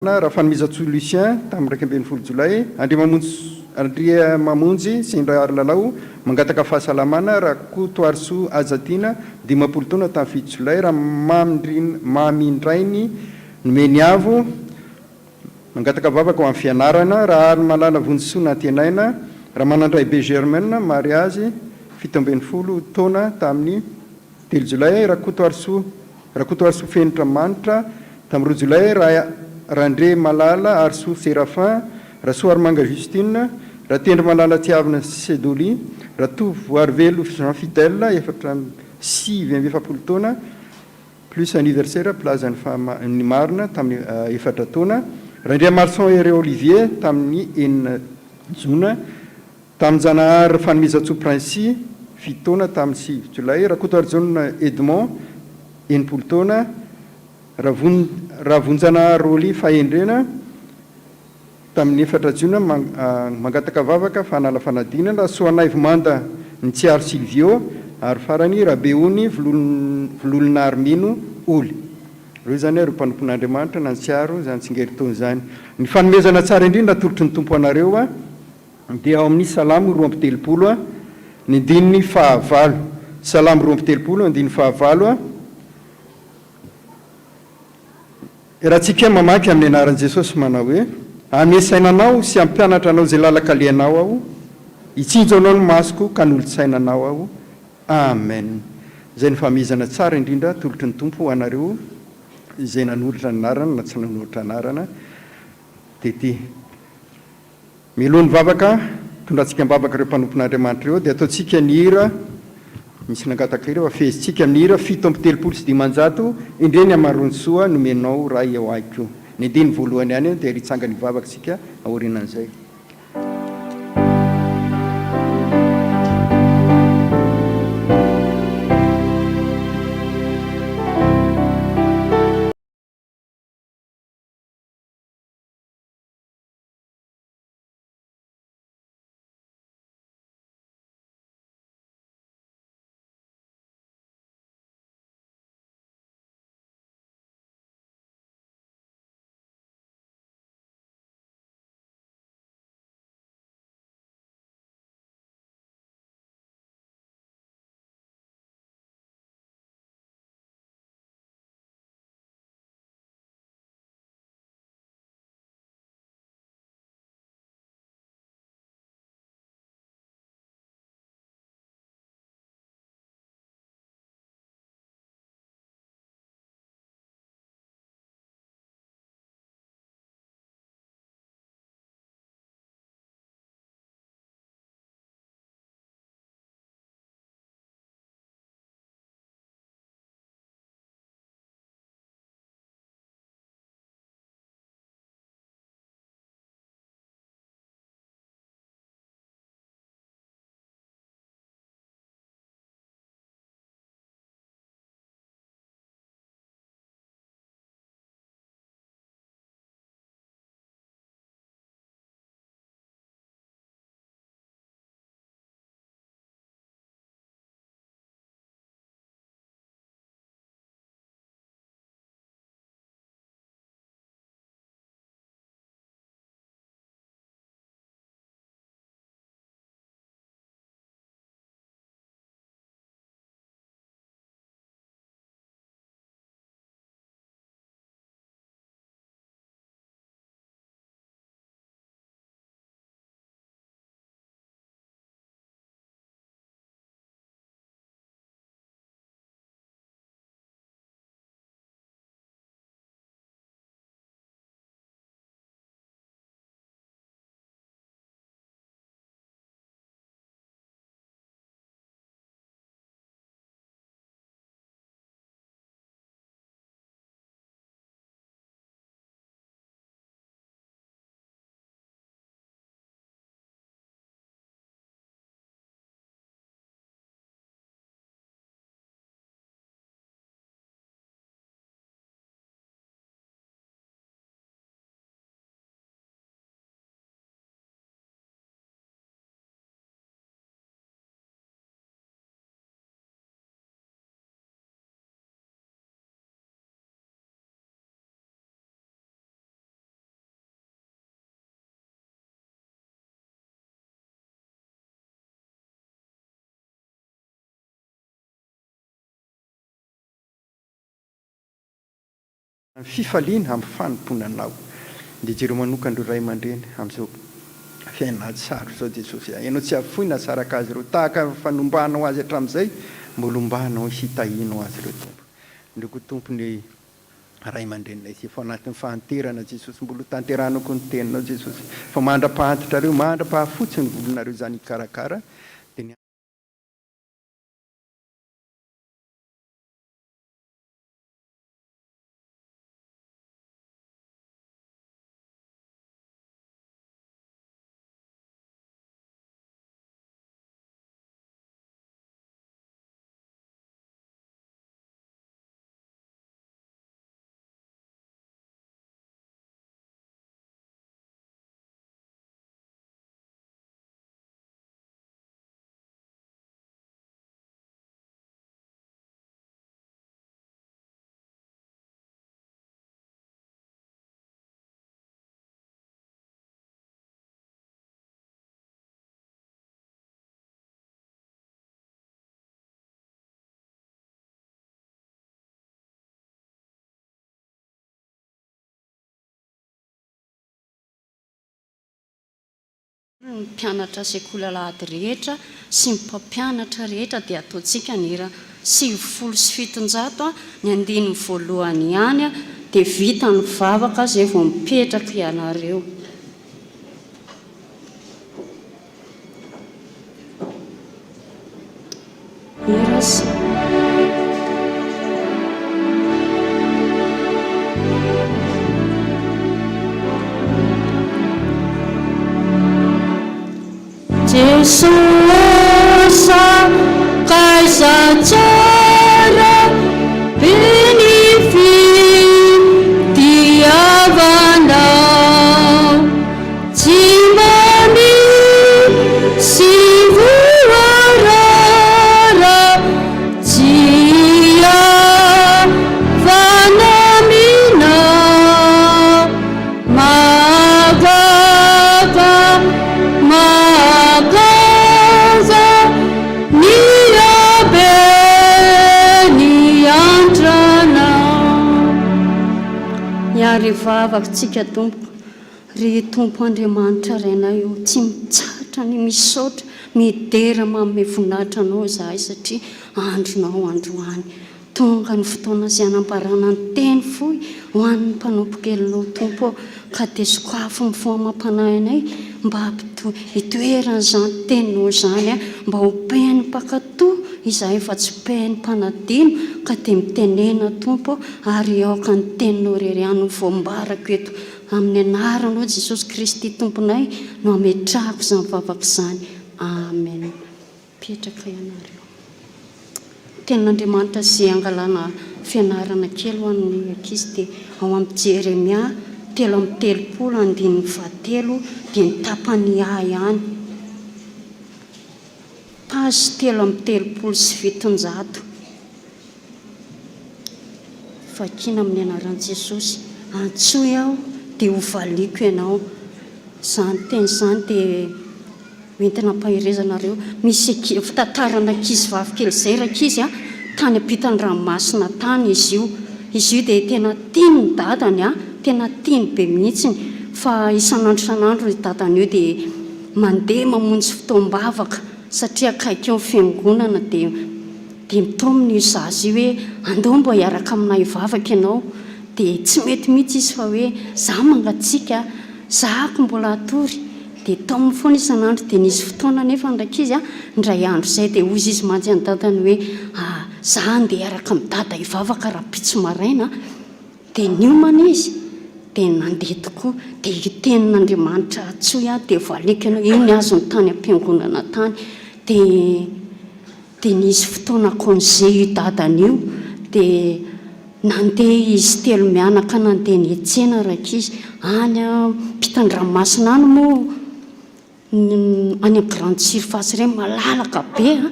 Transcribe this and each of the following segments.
Rafanomezantsoa Lucien, tamin'ny 11 jolay, Andriamamonjy Sendraharilalao, mangataka fahasalamana, Rakotoarisoa Hajatiana, 50 taona, tamin'ny 7 jolay, Ramamindrainy Nomeniavo, mangataka vavaka ho amin'ny fianarana, Raharimalala Vonjisoa Nantenaina, Ramanandraibe Germaine, mariazy, 17 taona, tamin'ny 3 jolay, Rakotoarisoa Rakotoarisoa Fenitra Manitra, tamin'ny 2 jolay, Randriamalala Arisoa Séraphin, Rasoarimanga Justine, Ratendrimalala Tiavina Sedoly, Ratovoarivelo Jean Fidèle, 49 taona, plus anniversaire mpilaza ny faha ny marina tamin'ny 4 taona, Randriamarison Hery Olivier tamin'ny 6 jona, Taminjanahary Fanomezantsoa Princi, 7 taona tamin'ny 9 jolay, Rakotoarijaona Edmond, 60 taona, Ravonjanahary Rolly Fahendrena, tamin'ny 4 jona, mangataka vavaka fanala fanadinana, Rasoanaivo Manda Nitsiaro Sylvio, ary farany Rabeony Vololonarmino Oly. Ireo izany ireo mpanompon'Andriamanitra nantsiaro izany tsingerin-taona izany. Ny fanomezana tsara indrindra atolotry ny Tompo anareo dia ao amin'ny Salamo 32, ny andininy fahavalo. Salamo 32, andininy fahavalo. Raha tsika mamaky amin'ny anaran'i Jesosy manao hoe, Hanome saina anao sy hampianatra anao izay lalan-kalehanao aho, hitsinjo anao ny masoko ka hanolo-tsaina anao aho. Amen. Izay no fahamehezana tsara indrindra atolotry ny Tompo ho anareo izay nanolotra anarana na tsy nanolotra anarana tety. Mialoha ny vavaka, tondrantsika am-bavaka ireo mpanompon'Andriamanitra ireo dia ataontsika ny hira, misy nangataka hira fa fehezintsika amin'ny hira 537, Endrey ny hamaroan'ny soa nomenao Ray eo ahiko. Ny andininy voalohany ihany dia ary hitsangana hivavaka isika aorianan'izay. Fifaliana amin'ny fanompoana Anao. Dia jereo manokana ireo ray aman-dreny amin'izao fiainana sarotra izao Jesosy a. Ianao tsy hahafoy na saraka azy ireo tahaka ny fanombanao azy hatramin'izay, mbola hombanao sy hitahianao azy ireo Tompo. Indreo koa Tompo ny ray aman-dreninay izay efa ao anatin'ny fahanterana Jesosy, mbola ho tanterahanao koa ny teninao Jesosy fa mandra-pahantitrareo, mandra-pahafotsy ny volonareo izany hikarakara dia ny. Ny mpianatra sekoly alahady rehetra sy ny mpampianatra rehetra dia ataontsika ny hira 790 ny andininy voalohany ihany dia vita ny vavaka izay vao mipetraka ianareo. Jesoa sakaiza tsara be ny fitiavanao. Tsy mba misy voarara tsy hihavana aminao. Mahagaga, mahagaga ny haben'ny antranao. Hiary vavaka tsika Tompoko. Ry Tompo Andriamanitra Rainay o, tsy mitsahatra ny misaotra, midera manome voninahitra Anao izahay satria andronao androany. Tonga ny fotoana izay hanambarana ny teny fohy ho an'ny mpanompo kelinao Tompo o, ka dia sokafy ny fo amam-panahinay mba hampito hitoeran'izany teninao izany mba ho mpeno mpankatò izahay fa tsy mpeno mpanadino ka dia mitenena Tompo o, ary aoka ny teninao irery ihany no voambarako eto Amin'ny anaranao Jesosy Kristy Tomponay no ametrahako izany vavaka izany. Amen. Mipetraka ianareo. Tenin'Andriamanitra izay angalana fianarana kely ho an'ny ankizy dia ao amin'ny Jeremia 33 andininy fahatelo dia ny tapany A ihany. Page 733. Vakina amin'ny anaran'i Jesosy, Antsoy aho dia ho valiako ianao. Izany teny izany dia ho entina hampaherezana anareo. Misy fitantarana ankizivavy kely izay rankizy a, tany ampitan'ny ranomasina tany izy io. Izy io dia tena tiany ny dadany a, tena tiany be mihitsy. Fa isan'andro isan'andro io dadany io dia mandeha mamonjy fotoam-bavaka satria akaiky eo ny fiangonana dia Dia mitaomina io zaza io hoe andao mba hiaraka aminay hivavaka ianao. Dia tsy mety mihitsy izy fa hoe za mangatsiaka, za ako mbola hatory. Dia taominy foana isan'andro. Dia nisy fotoana anefa ny rankizy a, indray andro izay dia hozy izy mantsy an'i dadany hoe za andeha hiaraka amin'i dada hivavaka rahampitso maraina a. Dia niomana izy, dia nandeha tokoa. Dia io tenin'Andriamanitra antsoy aho dia valiako ianao, io ny azony tany am-piangonana tany. Dia. Dia nisy fotoana congé io dadany io dia nandeha izy telo mianaka nandeha niantsena rankizy any ampitan-dranomasina any moa any amin'ny grande surface ireny malalaka be an,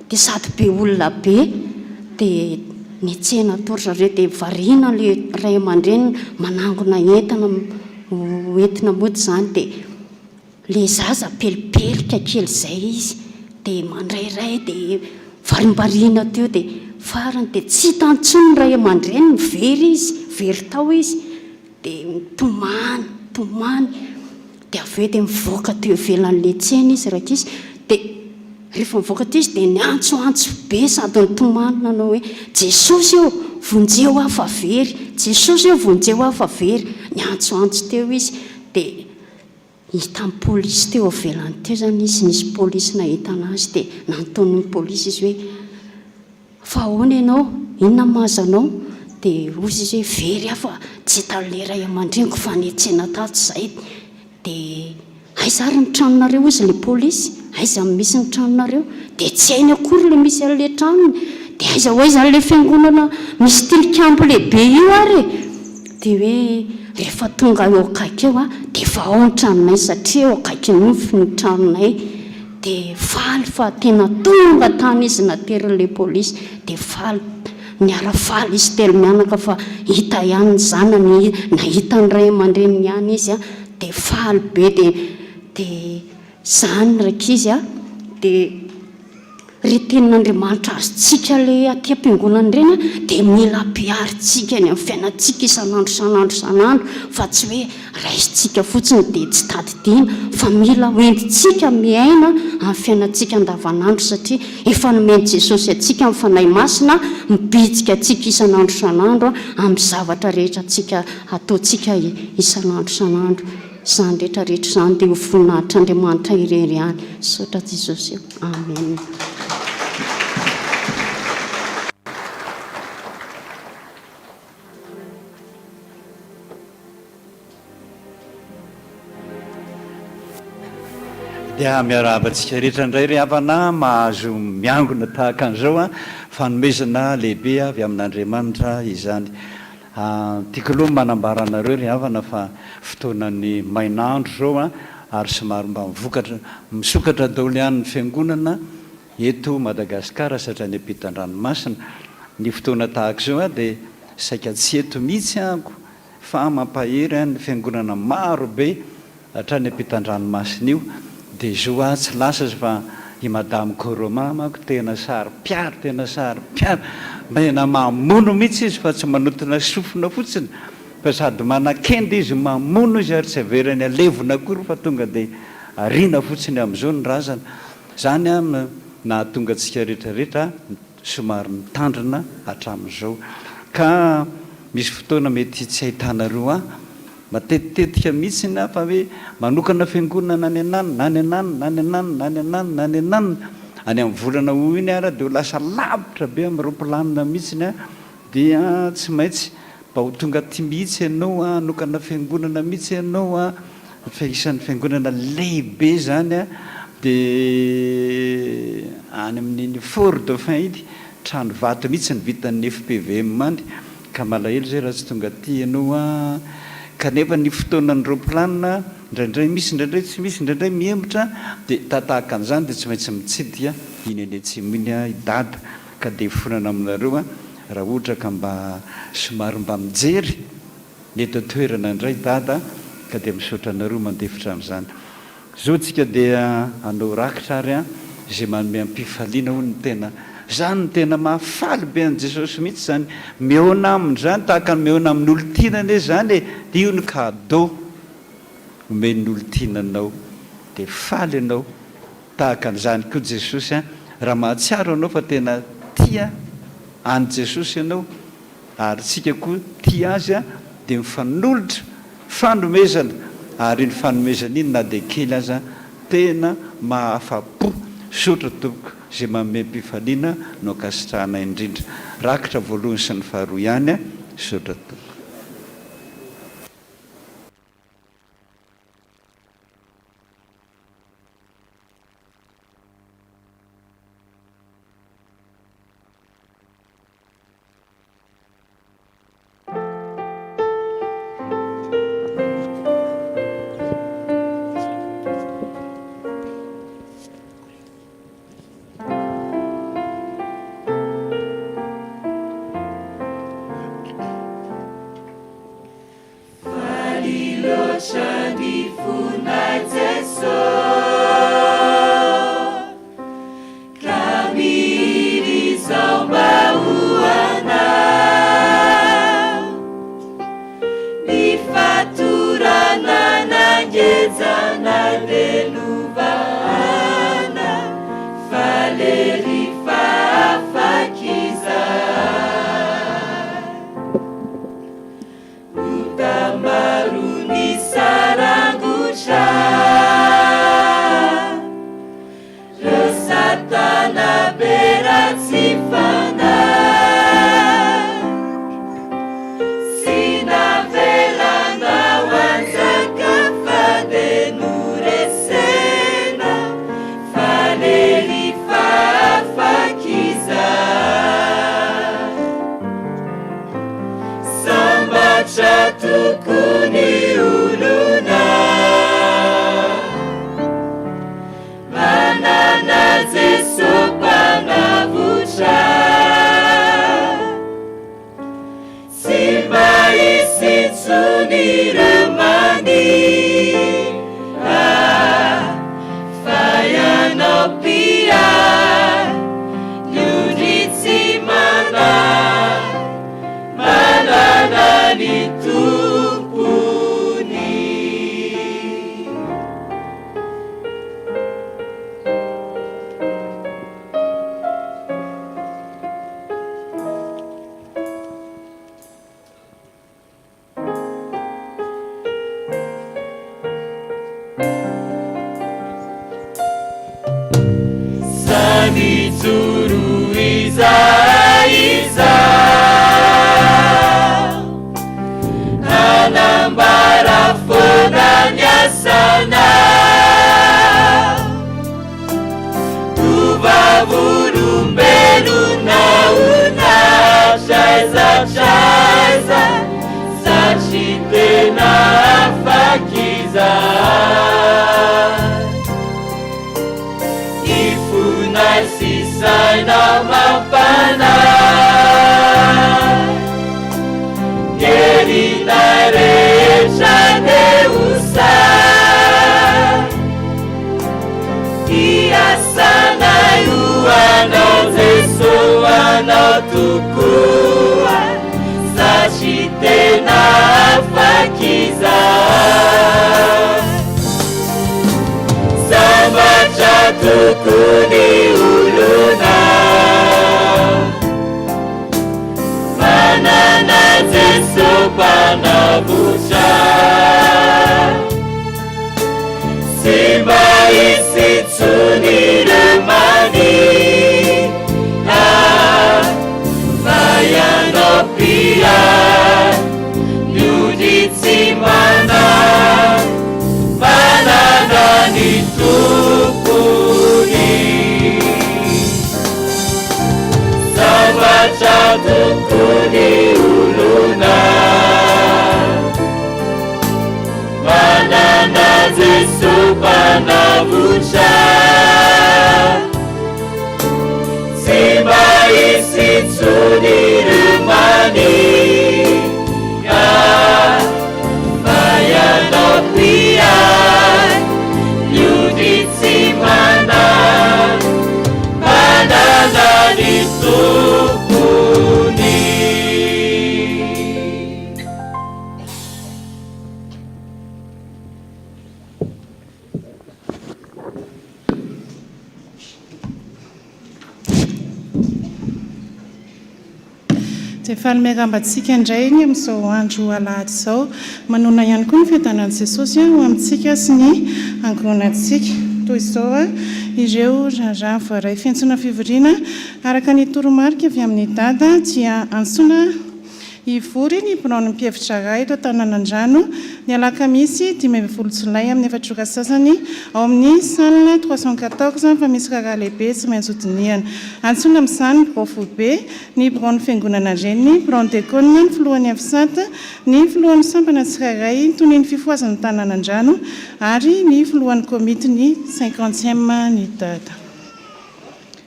dia sady be olona be dia niantsena tao ry zareo dia variana ilay ray aman-dreniny manangona entana ho entina mody izany dia Le zaza pelipelika kely zay izy de mandrairay de varimbariana teo de farany de tsy hitany intsony ny ray aman-dreniny, very izy, very tao izy, dia nitomany, nitomany, dia avy eo dia nivoaka teo ivelan'ilay tsena izy rankizy, dia rehefa nivoaka teo izy dia niantsoantso be sady nitomany nanao hoe, Jesosy ô, vonjeo aho fa very, Jesosy ô, vonjeo aho fa very, niantsoantso teo izy, dia hitan'ny polisy teo ivelany teo izany izy, nisy polisy nahita an'azy dia nanontanian'ny polisy izy hoe, Fa ahoana ianao? Inona no mahazo anao? Dia hoy izy hoe, Very aho fa tsy hitan'ilay ray aman-dreniko fa niantsena tato izahay. Dia aiza ary ny tranonareo? Hoy izy ilay polisy, Aiza no misy ny tranonareo? Dia tsy hainy akory ilay misy an'ilay tranony. Dia aiza ho aiza an'ilay fiangonana misy tilikambo lehibe io ary e? Dia hoe rehefa tonga eo akaiky eo aho dia efa ao ny tranonay satria eo akaikin'io ny tranonay. Dia faly fa tena tonga tany izy naterin'ilay polisy dia faly niara-faly izy telomianaka fa hita ihany ny zanany nahita ny ray aman-dreniny ihany izy a dia faly be dia dia izany ry ankizy a dia Ry tenin'Andriamanitra azontsika ilay aty am-piangonana ireny an, dia mila ampiharintsika eny amin'ny fiainantsika isan'andro isan'andro isan'andro fa tsy hoe raisintsika fotsiny dia tsy tadidiana fa mila hoentintsika miaina amin'ny fiainantsika andavanandro satria efa nomen'i Jesosy antsika ny Fanahy Masina mibitsika antsika isan'andro isan'andro amin'ny zavatra rehetra antsika ataontsika isan'andro isan'andro. Izany rehetra rehetra izany dia ho voninahitr'Andriamanitra irery ihany. Misaotra Jesosy o. Amen. Dia miarahaba antsika rehetra indray ry havana mahazo miangona tahaka an'izao an, fanomezana lehibe avy amin'Andriamanitra izany. Tiako aloha ny manambara anareo ry havana fa fotoanan'ny main'andro izao an, ary somary mba mivokatra, misokatra daholo ihany ny fiangonana eto Madagasikara satria any ampitan-dranomasina. Ny fotoana tahaka izao an dia saika tsy eto mihitsy aho fa mampahery an ny fiangonana maro be Hatrany ampitan-dranomasina io dia zo aho tsy lasa fa i madame Koroma manko tena saro-piaro tena saro-piaro tena mamono mihitsy izy fa tsy manotona sofina fotsiny fa sady manakenda izy mamono izy ary tsy averany alevina akory fa tonga dia ariana fotsiny amin'izao ny razana izany an nahatonga antsika rehetra rehetra somary mitandrina hatramin'izao ka misy fotoana mety tsy ahitanareo ahy Matetitetika mihitsy ny ahy fa hoe manokana fiangonana any ananona, any ananona, any ananona, any ananona, any ananona. Any amin'ny volana août iny ary dia ho lasa lavitra be amin'ny roaplanina mihitsy aho dia tsy maintsy mba ho tonga aty mihitsy ianao an, hanokana fiangonana mihitsy ianao an, fa isan'ny fiangonana lehibe izany an, dia any amin'iny Fort Dauphin iny, trano vato mihitsy ny vitan'ny FPVM any. Ka malahelo zay raha tsy tonga aty ianao an! Kanefa ny fotoanan'ny roplanina indraindray misy indraindray tsy misy indraindray mihemotra dia tatahaka an'izany dia tsy maintsy mitsidika iny any atsimo iny i dada ka dia hifonana aminareo an! Raha ohatra ka mba somary mba mijery ny eto an-toerana indray dada ka dia misaotra anareo mandefitra amin'izany. Zo tsika dia hanao rakitra ary an, izay manome am-pifaliana hono ny tena, zany no tena mahafaly be an'i Jesosy mihitsy zany, mihaona aminy zany tahaka ny mihaona amin'ny olon-tiana anie zany e, dia io ny cadeau omen'ny olon-tiana anao, dia faly ianao, tahaka an'izany koa Jesosy an, raha mahatsiaro ianao fa tena tia an'i Jesosy ianao, Ary tsika koa tia azy dia mifanolotra fanomezana ary iny fanomezana iny na dia kely aza tena mahafa-po. Misaotra tompoko izay manome am-pifaliana no ankasitrahana indrindra. Rakitra voalohany sy ny faharoa ihany. Misaotra tompoko. Faly loatra ny fonay Jeso Ka mihira izao mba ho anao. Gejanay dia novahana, faly ery fa afaka izahay. Ota maro nisarangotra, Reo satana be ratsy fanahy, Tsy navelanao hanjaka fa dia noresena, Faly ery fa afaka izahay. Sambatra tokoa ny olona Manana Jeso Mpanavotra Tsy mba hisy intsony ireo mania Fa Ianao mpiahy ny ondry tsy manahy Manana ny Tompony. Samy hijoro izahay izao Hanambara foana ny asanao Ho vavolombelona ho hatraiza hatraiza Satria tena afaka izahay Ny fonay sy saina amam-panahy Ny herinay rehetra dia ho sahy Hiasanay ho Anao Jeso Anao tokoa Satria tena afaka izahay Sambatra tokoa ny olona Manana Jeso Mpanavotra Tsy mba hisy intsony ireo mania Fa Ianao mpiahy ny ondry tsy manahy Manana ny Tompony Sambatra tokoa ny olona Manana Jeso Mpanavotra Tsy mba hisy intsony ireo mania Fa Ianao mpiahy ny ondry tsy manahy Manana ny Tompony. Dia faly miarahaba antsika indray ny amin'izao andro alahady izao. Manonona ihany koa ny fiadanan'i Jesosy ho amintsika sy ny ankohonantsika. Toy izao ireo raharaha voaray fiantsoana fivoriana araka ny toromarika avy amin'i Dada dia antsoina Hivory ny biraon'ny mpihevi-draharaha eto Antananandrano ny alakamisy 15 jolay amin'ny efatra ora sasany ao amin'ny salle 314 fa misy raharaha lehibe tsy maintsy hodinihana. Antsoina amin'izany ny birao foibe, ny biraon'ny fiangonana reniny, biraon'ny diakona, ny filohan'ny FSAT, ny filohan'ny sampana tsirairay, ny tonian'ny fifohazan'ny Tananandrano ary ny filohan'ny komitin'ny cinquantième ny dada.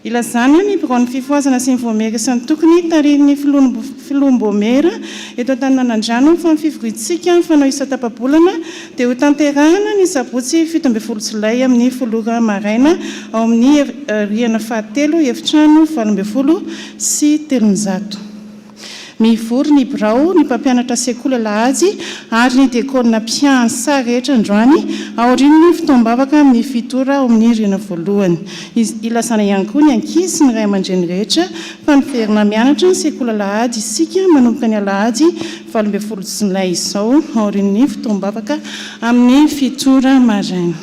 Ilazana ny biraon'ny fifohazana sy ny vaomiera isan-tokony tarihin'ny filoham-baomiera eto Antananandrano fa ny fivoriantsika fanao isan-tapa-bolana dia ho tanterahana ny sabotsy 17 jolay amin'ny folo ora maraina ao amin'ny rihana fahatelo efitrano 318. Mivory ny birao, ny mpampianatra sekoly alahady ary ny diakona mpiansa rehetra androany aorian'ny fotoam-bavaka amin'ny fito ora ao amin'ny rihana voalohany. Ilazana ihany koa ny ankizy sy ny ray aman-dreny rehetra fa miverina mianatra ny sekoly alahady isika manomboka ny alahady 18 jolay izao aorian'ny fotoam-bavaka amin'ny fito ora maraina.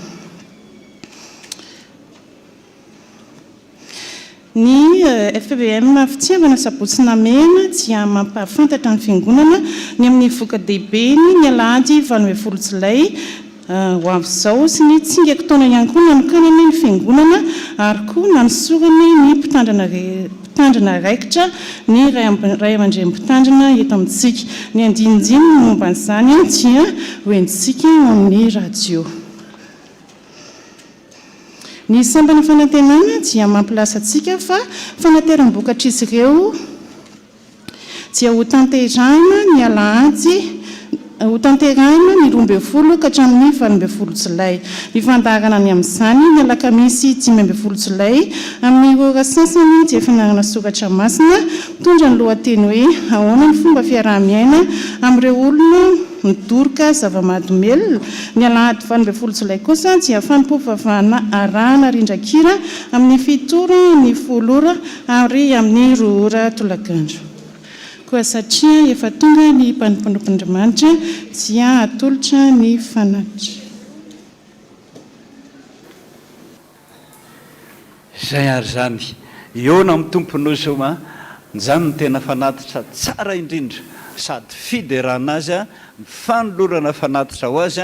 Ny FPBM Fitiavana Sabotsy Namehana dia mampahafantatra ny Fiangonana ny amin'ny voka-dehibeny ny alahady 18 jolay ho avy izao sy ny tsingerin-taona ihany koa nanokanany ny Fiangonana ary koa nanosorany ny mpitandrina mpitandrina raikitra ny ray aman-dreny mpitandrina eto amintsika. Ny andinindininy momba an'izany dia hoentintsika ao amin'ny radio. Ny sampana fanantenana dia mampilaza antsika fa fanateram-bokatr'izy ireo dia ho tanterahina ny alahady ho tanterahina ny 12 ka hatramin'ny 18 jolay. Ny fandaharana ny amin'izany ny alakamisy 15 jolay amin'ny ora sasany dia fianarana soratra masina mitondra ny lohateny hoe Ahoana ny fomba fiaraha-miaina amin'ireo olona Midoroka zava-mahadomelina, ny alahady 18 jolay kosa dia fanompoam-pivavahana arahana rindran-kira amin'ny fito ora, ny folo ora ary amin'ny roa ora tolakandro. Koa satria efa tonga ny mpanompon'Andriamanitra dia atolotra ny fanatitra. Izay ary izany. Hihaona amin'ny Tompo Nosy Oma, izany no tena fanatitra tsara indrindra sady fiderana Azy, ny fanolorana fanatitra ho Azy,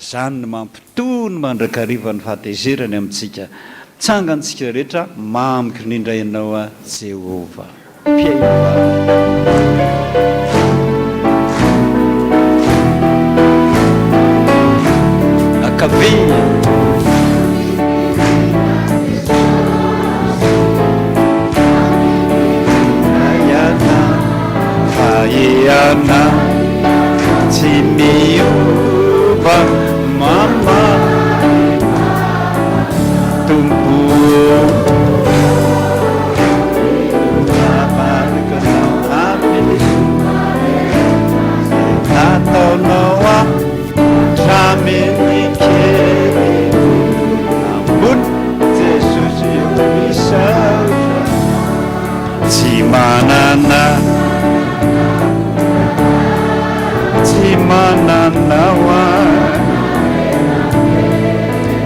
izany no mampitony mandrakariva ny fahatezerany amintsika. Tsangantsika rehetra, mamiko indrindra Ianao Jehovah. Mpihaino vavaka. Ankavia. Fahihana tsy miova mama Tompo ô. Tsy manana Tsy manana ho ahy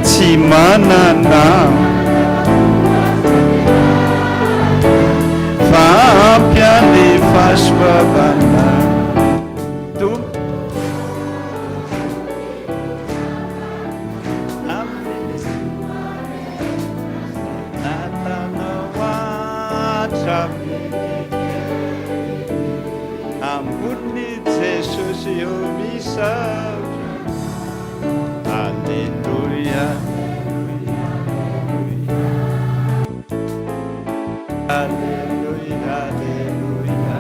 Tsy manana Fa ampy ahy ny fahasoavana Tompo Natanao hatramin'ny Ambony Jesosy eo misaotra Aleloia Aleloia Aleloia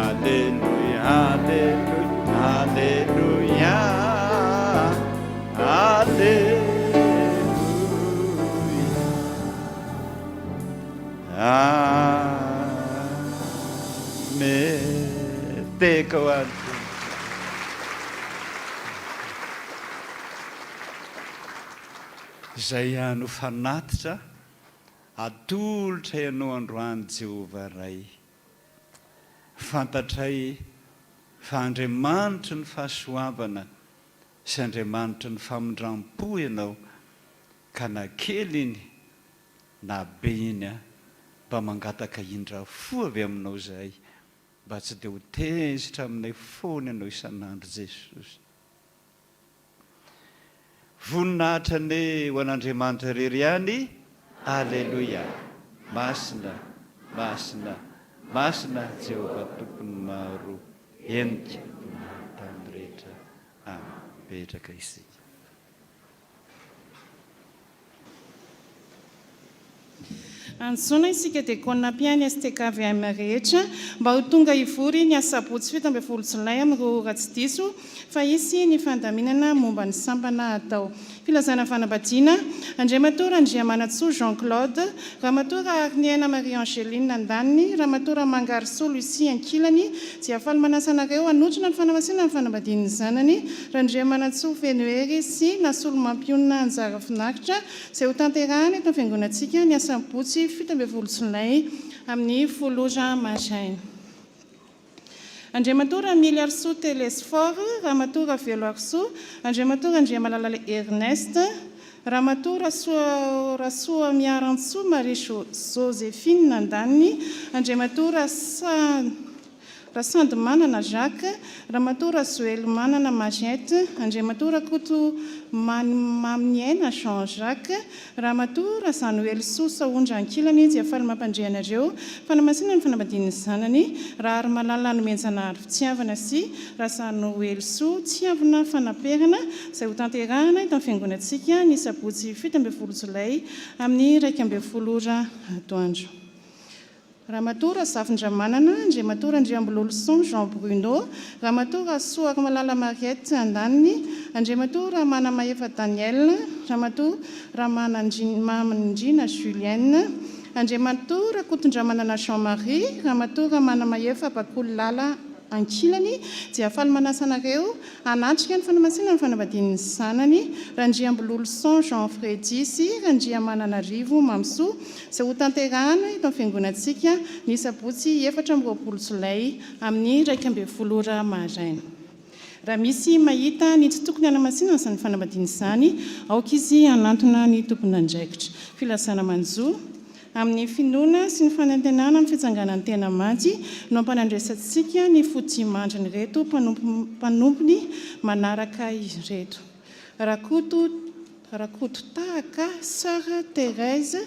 Aleloia Aleloia Aleloia Amen Teka ho an'i Tompo. Izay no fanatitra atolotra ianao androany Jehovah Ray. Fantatray fa Andriamanitry ny fahasoavana sy Andriamanitry ny famindram-po ianao ka na kely iny na be iny mba mangataka indra fo avy aminao izahay mba tsy dia ho tezitra aminay foana ianao isan'andro Jesosy. Voninahitra anie ho an'Andriamanitra irery ihany Aleloia Masina Masina Masina Jehovah Tompon'ny maro Henika ny tany rehetra Amen Mipetraka isika. Antsoina isika Diakona mpihaino STKVM rehetra mba ho tonga hivory ny asabotsy 17 jolay amin'ny 2 ora tsy diso fa hisy ny fandaminana momba ny sampana hatao. Filazana fanambadiana, Andriamatoa Randriamanantsoa Jean Claude, Ramatoa Rahariniaina Marie Angeline andaniny, Ramatoa Ramangarisoa Lucie ankilany, dia faly manasa anareo hanotrona ny fanamasinana ny fanambadian'ny zanany, Randriamanantsoa Fenohery sy Nasolomampionona Anjara Finaritra, izay hotanterahana eto amin'ny fiangonantsika ny asabotsy 17 jolay amin'ny folo ora maraina. Andriamatoa Ramiliarisoa Télésphore, Ramatoa Raveloarisoa, Andriamatoa Randriamalala Ernest, Ramatoa Rasoa Rasoamiarantsoa Marie Joséphine andaniny, Andriamatoa Rasa Rasandimanana Jacques, Ramatoa Razoelimanana Mariette, Andriamatoa Rakoto Maminiaina Jean Jacques, Ramatoa Razanoelisoa Sahondra ankilany dia faly mampandre anareo fanamasinana ny fanambadian'ny zanany Raharimalala Nomenjanahary Fitiavana sy Razanoelisoa Tiavina Fanaperana izay hotanterahana eto amin'ny fiangonantsika ny sabotsy 17 jolay amin'ny 11 ora atoandro. Ramatoa Razafindramanana, Andriamatoa Randriambololison Jean Bruno, Ramatoa Rasoarimalala Mariette andaniny, Andriamatoa Ramanamahefa Daniel, Ramatoa Ramanandriana Julienne, Andriamatoa Rakotondramanana Jean Marie, Ramatoa Ramanamahefa Bakoly Lala ankilany dia faly manasa anareo hanatrika ny fanamasinana ny fanambadian'ny zanany, Randriambololison Jean Freddy sy Randriamananarivo Mamisoa, izay hotanterahana eto amin'ny fiangonantsika ny sabotsy 24 jolay amin'ny 11 ora maraina. Raha misy mahita ny tsy tokony hanamasinana izany fanambadiana izany, aoka izy hanantona ny tompon'andraikitra. Filazana manjo. Amin'ny finoana sy ny fanantenana amin'ny fitsanganan'ny tena maty no ampanandresantsika ny fodiamandrin'ireto mpanompony manaraka ireto. Rakoto Rakototahaka Soeur Thérèse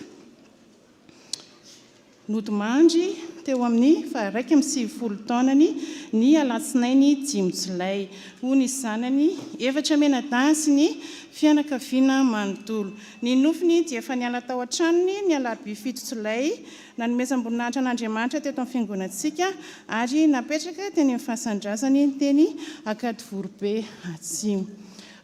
nodimandry teo amin'ny faha-91 taonany ny alatsinainy dimy jolay, hoy ny zanany efatra mianadahy sy ny fianakaviana manontolo. Ny nofiny dia efa niala tao an-tranony ny alarobia fito jolay, nanomezam-boninahitra an'Andriamanitra teto amin'ny fiangonantsika ary napetraka teny amin'ny fasan-drazany teny Ankadivoribe Atsimo.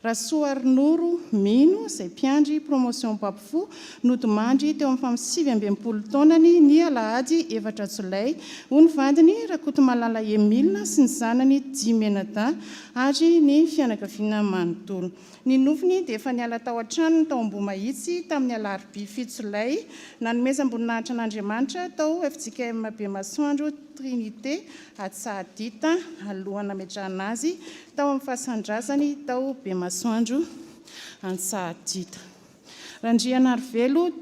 Rasoarinoro Mino, izay mpiandry Promotion Mpampifoha, nodimandry teo amin'ny faha 69 taonany ny alahady efatra jolay, hoy ny vadiny Rakotomalala Emile sy ny zanany dimy mianadahy ary ny fianakaviana manontolo. Ny nofiny dia efa niala tao an-tranony tao Ambohimahitsy tamin'ny alarobia fito jolay, nanomezam-boninahitra an'Andriamanitra tao fjkm Bemasoandro Trinité Atsahadita alohan'ny nametrahana azy tao amin'ny fasan-drazany tao Bemasoandro Antsahadita. Randrianarivelo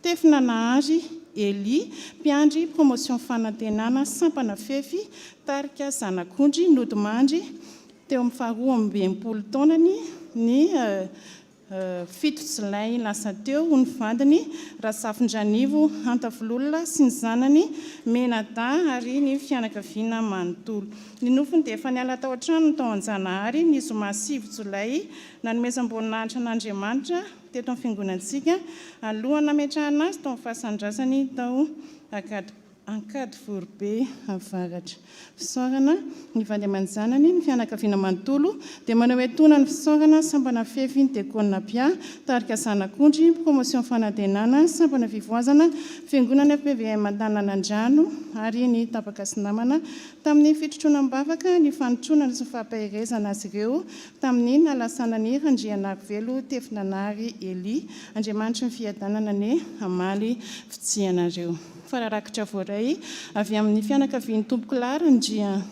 Tefinanahary Elie, mpiandry Promotion Fanantenana sampana Fefy, tarika Zanak'ondry, nodimandry teo amin'ny faharoa amby enimpolo taonany ny fito jolay lasa teo, hoy ny vadiny, Razafindranivo Hantavololona sy ny zanany Menadahy ary ny fianakaviana manontolo. Ny nofony dia efa niala tao an-tranony tao Anjanahary ny zoma sivy jolay nanomezam-boninahitra an'Andriamanitra teto amin'ny fiangonantsika alohan'ny nametrahana azy tao amin'ny fasan-drazany tao Ankadivoribe Avaratra. Fisaorana, ny vady aman-janany, ny fianakaviana manontolo dia maneho etoana ny fisaorana Sampana Fefy Diakona Pia, Tarika Zanak'ondry, Promotion Fanantenana, Sampana Fivoazana, Fiangonana FPVM Antananandrano ary ny tapaka sy namana tamin'ny fitrotroana am-bavaka ny fanotronana sy fampaherezana azy ireo Tamin'ny nahalasanan'i Randrianarivelo Tefinanary Elia, Andriamanitry ny fiadanana anie hamaly fitia anareo. Fararakitra voaray avy amin'ny fianakavian'i Tompokolahy Randria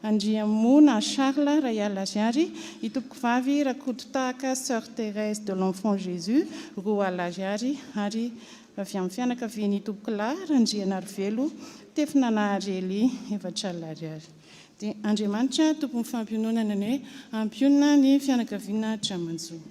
Andriamona Charles Raiala Ariary, i Tompokovavy Rakototahaka Soeur Thérèse de l'Enfant Jésus Roala Ariary ary avy amin'ny fianakavian'i Tompokolahy Randrianarivelo Tefinanahary Elia 40 Ariary. Dia Andriamanitra Tompon'ny fampiononana anie hampionona ny fianakaviana Dramanjo.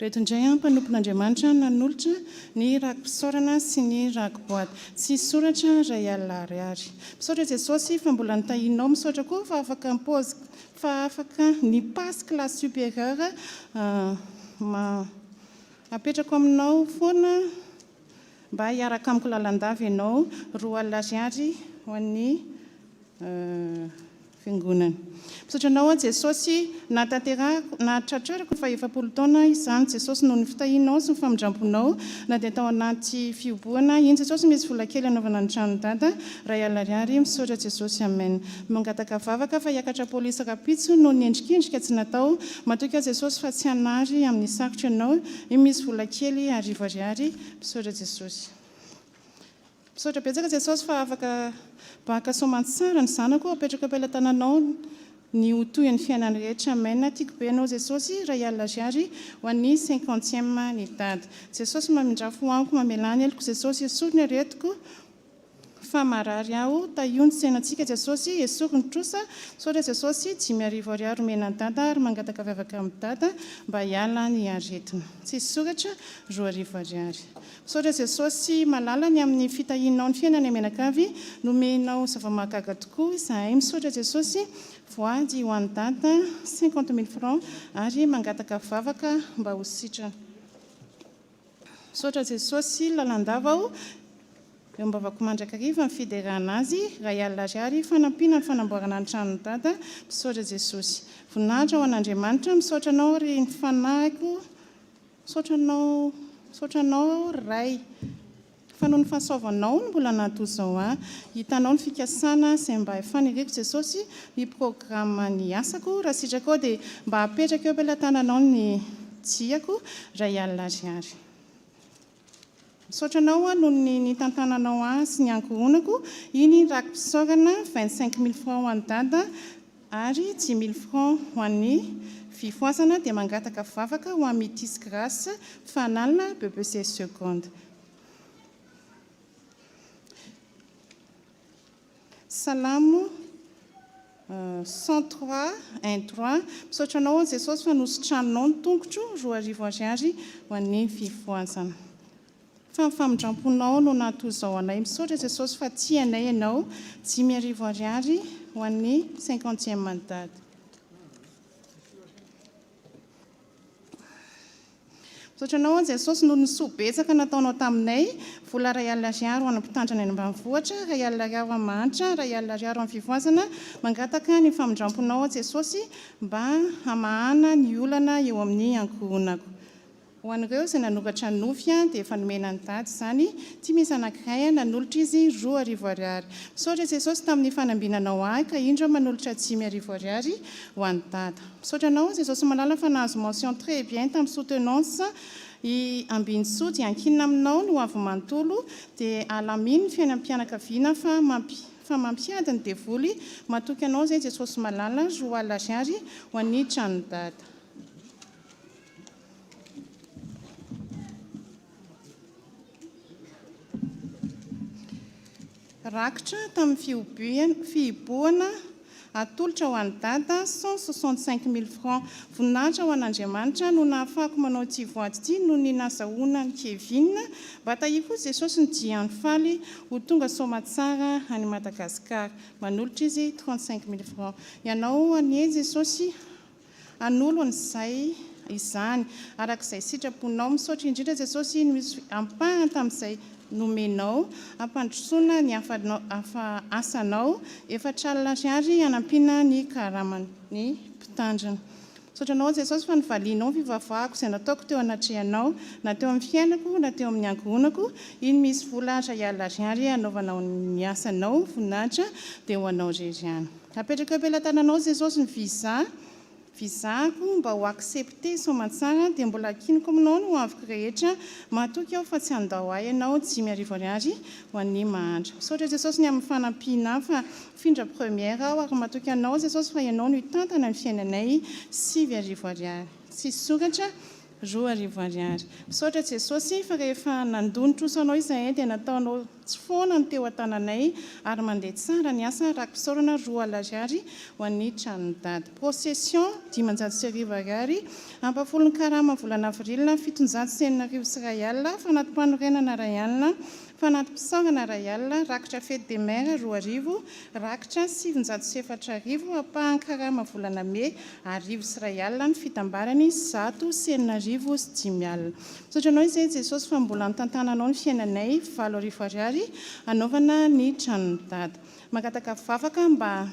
Ireto indray an, mpanompon'Andriamanitra nanolotra ny raki-pisaorana sy ny raki-boaty. Tsy soratra 1000 ariary. Misaotra Jesosy fa mbola nitahianao, misaotra koa fa afaka mi-pause fa afaka ni-passe classe supérieure ma apetrako aminao foana mba hiaraka amiko lalandava ianao, 20 ariary ho an'ny Fiangonana. Misaotra Anao aho Jesosy nahatanterahako nahatratrarako ny fahefapolo taona izany Jesosy noho ny fitahianao sy ny famindramponao na dia tao anaty fihobohana iny Jesosy misy vola kely hanaovana ny tranon'i Dada 1000 ariary misaotra Jesosy Amen mangataka vavaka fa hiakatra police rapitso noho ny endrikendrika tsy natao matoky aho Jesosy fa tsy hanary amin'ny sarotra ianao io misy vola kely 1000 ariary misaotra Jesosy. Misaotra betsaka Jesosy fa afaka baka soamantsara ny zanako apetrako ampelatananao ny ho tohiny fiainany rehetra amen tiako be anao Jesosy 1000 ariary ho an'ny cinquantième ny dada Jesosy mamindrafo amiko mamelà ny heloko Jesosy esory ny aretiko fa marary aho tahio ny tsenantsika Jesosy esory ny trosa misaotra Jesosy 5000 ariary omena an'i dada ary mangataka vavaka amin'i dada mba hiala ny aretina tsisy soratra 2000 ariary Misaotra Jesosy malala ny amin'ny fitahianao ny fiainanay mianakavy nomenao zava-mahagaga tokoa izahay misaotra Jesosy voady ho an'i Dada 50 mille francs ary mangataka vavaka mba ho sitrana misaotra Jesosy lalandava aho eo ambavako mandrakariva ny fiderana azy 1000 ariary fanampiana ny fanamboarana ny tranon'i Dada misaotra Jesosy voninahitra ho an'Andriamanitra misaotra anao ry ny fanahiko Misaotra anao misaotra anao aho ry Ray fa noho ny fahasoavanao no mbola nahatozao ahy hitanao ny fikasana izay mba faniriako Jesosy ny programme ny asako raha sitrakao dia mba apetraka eo am-pelatananao ny diako 1000 ariary Misaotra anao aho noho ny nitantananao ahy sy ny ankohonako, iny raki-pisaorana 25 mille francs ho an'i Dada ary dix mille francs ho an'ny fifohazana dia mangataka vavaka ho an'i Mitis Grace Fanala BEPC seconde. Salamo 103, un, trois, Misaotra Anao aho Jesosy fa nositraninao ny tongotro, 2000 ariary ho an'ny fifohazana. Fa ny famindramponao no nahatoa izao anay. Misaotra Jesosy fa tia anay Ianao, 5000 ariary ho an'ny cinquantième an'i Dada. Misaotra anao aho Jesosy noho ny soa betsaka nataonao taminay, vola 1000 ariary ho an'ny mpitandrina any ambanivohitra, 1000 ariary ho an'ny mahantra, 1000 ariary ho an'ny fivoazana, mangataka ny famindramponao aho Jesosy mba hamahana ny olana eo amin'ny ankohonako. Ho an'ireo izay nanoratra nofy dia efa nomena an'i Dada izany, ity misy anankiray nanolotra izy 2000 ariary. Misaotra Jesosy tamin'ny fanambinanao ahy ka indro aho manolotra 5000 ariary ho an'i Dada. Misaotra anao Jesosy malala fa nahazo mention très bien tamin'ny soutenance i Ambinintsoa dia ankinina aminao ny ho avy manontolo dia alamino ny fiainam-pianakaviana fa fa mampiady ny devoly matoky anao zay Jesosy malala 20 ariary ho an'i tranon'i Dada. Rakitra tamin'ny fihibohana atolotra ho an'i Dada, 165 mille francs. Voninahitra ho an'Andriamanitra no nahafahako manao ity voady ity noho ny nazahoana an'i Kevin. Mba tahio koa Jesosy ny diany faly ho tonga soamatsara any Madagascar. Manolotra izy 35 mille francs. Ianao anie Jesosy Hanolo an'izay izany, araka izay sitraponao. Misaotra indrindra Jesosy iny misy ampahany tamin'izay nomenao hampandrosoana ny hafa asanao, 40 ariary hanampiana ny karaman'ny mpitandrina. Misaotra anao Jesosy fa novalianao ny fivavahako izay nataoko teo anatrehanao, na teo amin'ny fiainako na teo amin'ny ankohonako, iny misy vola 1000 ariary hanaovanao ny asanao, voninahitra dia ho anao irery ihany. Apetrako eo am-pelatananao Jesosy ny visa, visa-ko mba ho accepté soamantsara dia mbola ankiniko aminao ny ho aviko rehetra, matoky aho fa tsy handao ahy ianao, 5000 ariary ho an'ny mahantra. Misaotra Jesosy ny amin'ny fanampiana ahy fa mifindra première aho ary matoky anao Jesosy fa ianao no hitantana ny fiainanay, 9000 ariary. Tsisy soratra, 2000 ariary. Misaotra Jesosy fa rehefa nandoa ny trosanao izahay dia nataonao. Tsy foana ny teo an-tananay ary mandeha tsara ny asa raki-pisaorana 2 alina ariary ho an'ny tranon'i Dada. Procession, 1500 ariary, ampahafolon-karama volana avril, 6107 alina, fanati-panorenana 1 alina, fanati-pisaorana 1 alina, rakitra fête des mères 2000, rakitra 4900, ampahan-karama volana mey 1100, ny fitambarany 6105. Misaotra anao izay Jesosy fa mbola nitantananao ny fiainanay, 8000 ariary anaovana ny tranon'i Dada. Mangataka vavaka mba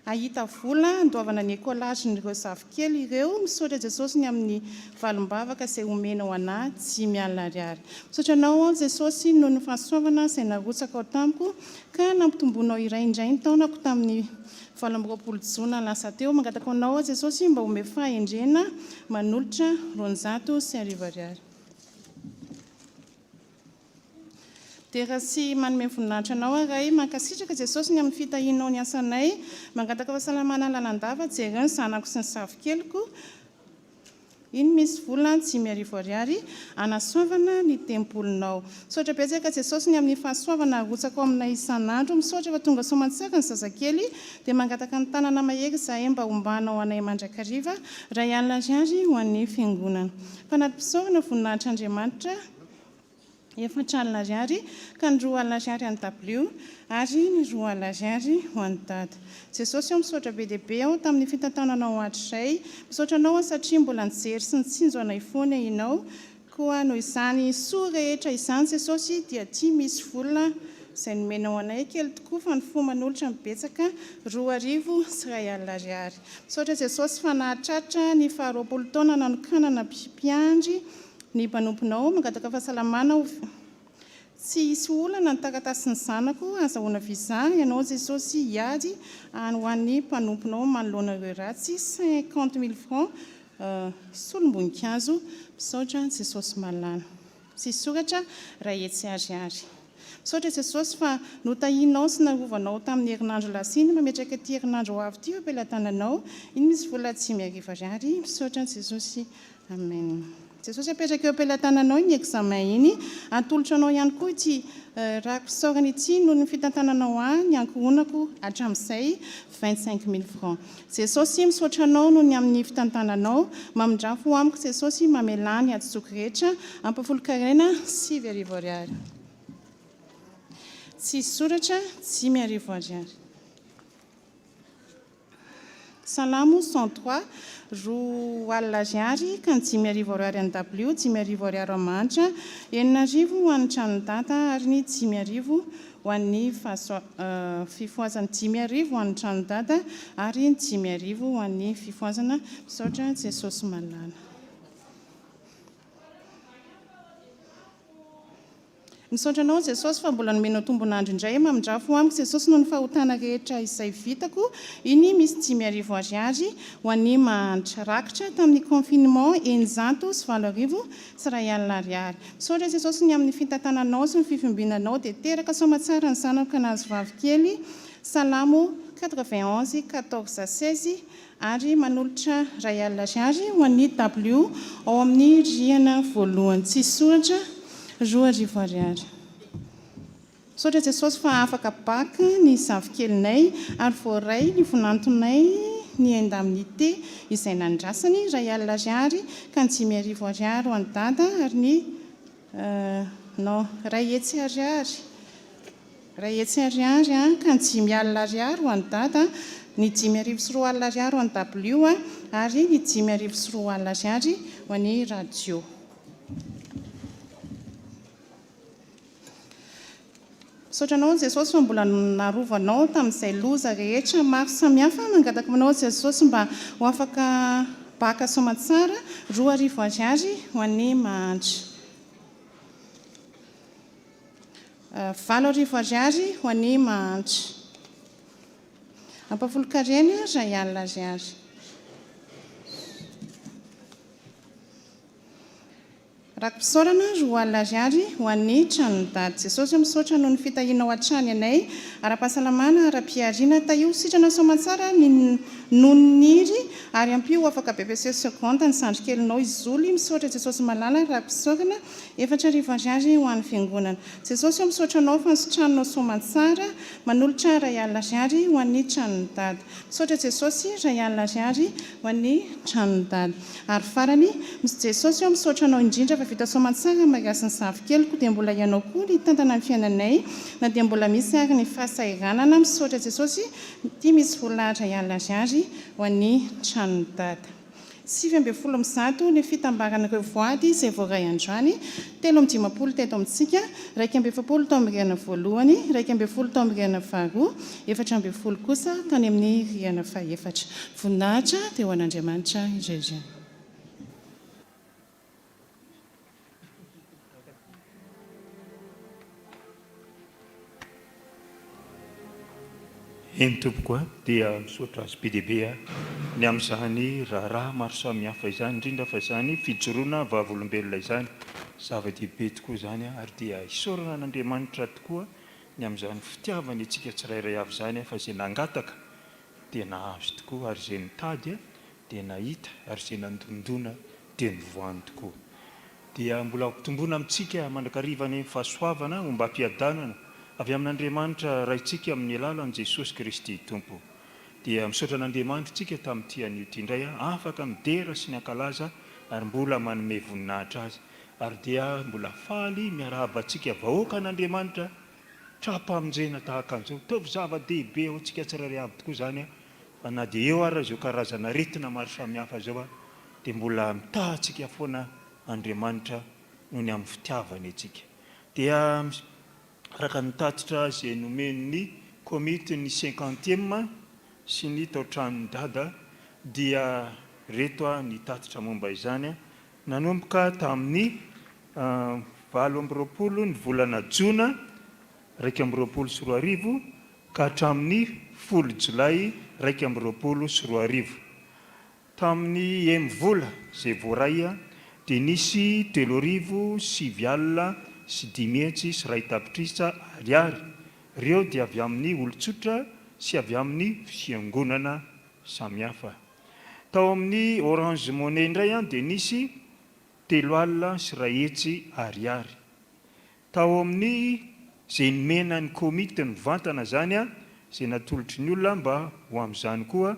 hahita vola handoavana ny écolage-n'ireo zafikely ireo. Misaotra Jesosy ny amin'ny valim-bavaka izay omenao anahy 50 ariary. Misaotra anao aho Jesosy noho ny fahasoavana izay narotsakao tamiko ka nampitombonao iray indray ny taonako tamin'ny 28 jona lasa teo. Mangataka anao aho Jesosy mba omeo fahendrena manolotra 1200 ariary. Dera sy manome voninahitra anao aho Ray. Mankasitraka Jesosy ny amin'ny fitahianao ny asanay. Mangataka fahasalamana lalandava, jereo ny zanako sy ny zafikeliko. Iny misy vola 5000 ariary hanasoavana ny tempolinao. Misaotra betsaka Jesosy ny amin'ny fahasoavana arotsakao aminay isan'andro. Misaotra fa tonga soamantsara ny zazakely. Dia mangataka ny tanana mahery izahay mba hombanao anay mandrakariva. 1000 ariary ho an'ny fiangonana. Fanati-pisaorana voninahitr'Andriamanitra. 40 ariary ka ny 20 ariary an'i W ary ny 20 ariary ho an'i Dada. Jesosy ô misaotra be dia be aho tamin'ny fitantananao hatrizay. Misaotra anao aho satria mbola nijery sy nitsinjo anay foana ianao. Koa noho izany soa rehetra izany Jesosy dia tia misy vola izay nomenao anay kely tokoa fa ny fo manolotra ny betsaka 1002 ariary. Misaotra Jesosy fa nahatratra ny faha 20 taona nanokanana mpiandry Ny mpanomponao mangataka fahasalamana ho Tsy hisy olana ny taratasin'ny zanako hazahoana visa Ianao Jesosy hiady any ho an'ny mpanomponao manoloana ireo ratsy 50 mille francs solom-boninkazo Misaotra Jesosy malala Tsisy soratra ray hetsy ariary Misaotra Jesosy fa notahianao sy narovanao tamin'ny herinandro lasa iny Mametraka ity herinandro ho avy ity eo am-pelatananao Iny misy vola 5000 ariary Misaotra Jesosy Amen. Jesosy apetraka eo am-pelatananao iny examen iny, atolotro anao ihany koa ity rako-fisaorana ity noho ny fitantananao ahy ny ankohonako hatramin'izay 25 mille francs. Jesosy misaotra anao noho ny amin'ny fitantananao, mamindrafo amiko Jesosy mamelà ny hadisoako rehetra, ampafolon-karena 9000 ariary. Tsisy soratra 5000 ariary. Salamo 103, 20 ariary ka ny 5000 ariary an'i W, 5000 ariary ho an'i Mahantra, 6000 ho an'ny tranon'i Dada ary ny 5000 ho an'ny fifohazana, 5000 ho an'ny tranon'i Dada ary ny 5000 ho an'ny fifohazana. Misaotra Jesosy malala. Misaotra anao Jesosy fa mbola nomenao tombon'andro indray mamindrafo amiko Jesosy noho ny fahotana rehetra izay vitako iny misy 5000 ariary ho an'ny mahantra rakitra tamin'ny confinement 180600 ariary misaotra Jesosy ny amin'ny fitantananao sy ny fifimbinanao dia teraka soamatsara ny zanako ka nahazo vavy kely Salamo 91 14 16 ary manolotra 1000 ariary ho an'ny W ao amin'ny rihana voalohany tsisy soratra 2000 ariary. Misaotra Jesosy fa afaka bac ny zafikelinay ary voaray ny vinantonay ny indemnité izay nandrasany, 1000 ariary ka ny 5000 ariary ho an'i Dada ary ny non 100 ariary. 100 ariary a, ka ny 5000 ariary ho an'i Dada, ny 2005 ariary ho an'i W ary ny 2005 ariary ho an'i Radio. Misaotra anao Jesosy fa mbola narovanao tamin'izay loza rehetra maro samihafa. Mangataka aminao Jesosy mba ho afaka baka soamatsara 2000 ariary ho an'ny mahantra. 8000 ariary ho an'ny mahantra. Ampahafolon-karena 1000 ariary. Raki-pisaorana 20 ariary ho an'ny tranon'i Dada. Jesosy ô misaotra noho ny fitahianao hatrany anay ara-pahasalamana, ara-pihariana. Tahio sitrana soamantsara ny nonon'iry ary ampio ho afaka BEPC seconde ny zandrikelinao i Zoly. Misaotra Jesosy malala. Raki-pisaorana 4000 ariary ho an'ny fiangonana. Jesosy ô misaotra anao fa nositraninao soamantsara. Manolotra 1000 ariary ho an'ny tranon'i Dada. Misaotra Jesosy 1000 ariary ho an'ny tranon'i Dada. Ary farany, Mis Jesosy ô misaotra anao indrindra fa vita soamantsara ny mariazy ny zafikeliko dia mbola ianao koa ny hitantana ny fiainanay na dia mbola misy ary ny fahasahiranana misaotra Jesosy ity misy vola 1000 ariary ho an'ny tranon'i Dada. 119 ny fitambaran'ireo voady izay voaray androany, 53 teto amintsika, 41 tao amin'ny rihana voalohany, 11 tao amin'ny rihana faharoa, 14 kosa tany amin'ny rihana fahefatra. Voninahitra dia ho an'Andriamanitra irery ihany. Eny tompoko a, dia misaotra azy be dia be aho ny amin'izany raharaha maro samihafa izany, indrindra fa izany fijoroana vavolombelona izany, zava-dehibe tokoa izany ary dia isaorana an'Andriamanitra tokoa ny amin'izany fitiavany antsika tsirairay avy izany fa izay nangataka dia nahazo tokoa ary izay nitady dia nahita ary izay nandondona dia nivoahany tokoa. Dia mbola hampitomboina amintsika mandrakariva anie ny fahasoavana ombam-piadanana avy amin'Andriamanitra Raintsika amin'ny alalan'i Jesosy Kristy Tompo. Dia misaotra an'Andriamanitra isika tamin'ity anio ity indray afaka midera sy ny hankalaza ary mbola manome voninahitra Azy. Ary dia mbola faly miarahaba antsika vahoakan'Andriamanitra tra-pamonjena tahaka an'izao. Ataovy zava-dehibe ho antsika tsirairay avy tokoa izany fa na dia eo ara izao karazana aretina maro samihafa izao dia mbola mitaha antsika foana Andriamanitra noho ny amin'ny fitiavany antsika. Dia araka ny tatitra izay nomen'ny komitin'ny cinquantième sy ny tao-tranon'i Dada dia reto ny tatitra momba izany, nanomboka tamin'ny 28 ny volana jona 2021 ka hatramin'ny folo jolay 2021. Tamin'ny iem vola izay voaray dia nisy 539 100 ariary. Ireo dia avy amin'ny olon-tsotra sy avy amin'ny fiangonana samihafa. Tao amin'ny Orange Money indray dia nisy 103 000 ariary. Tao amin'ny izay nomena ny komity mivantana izany, izay natolotry ny olona mba ho amin'izany koa,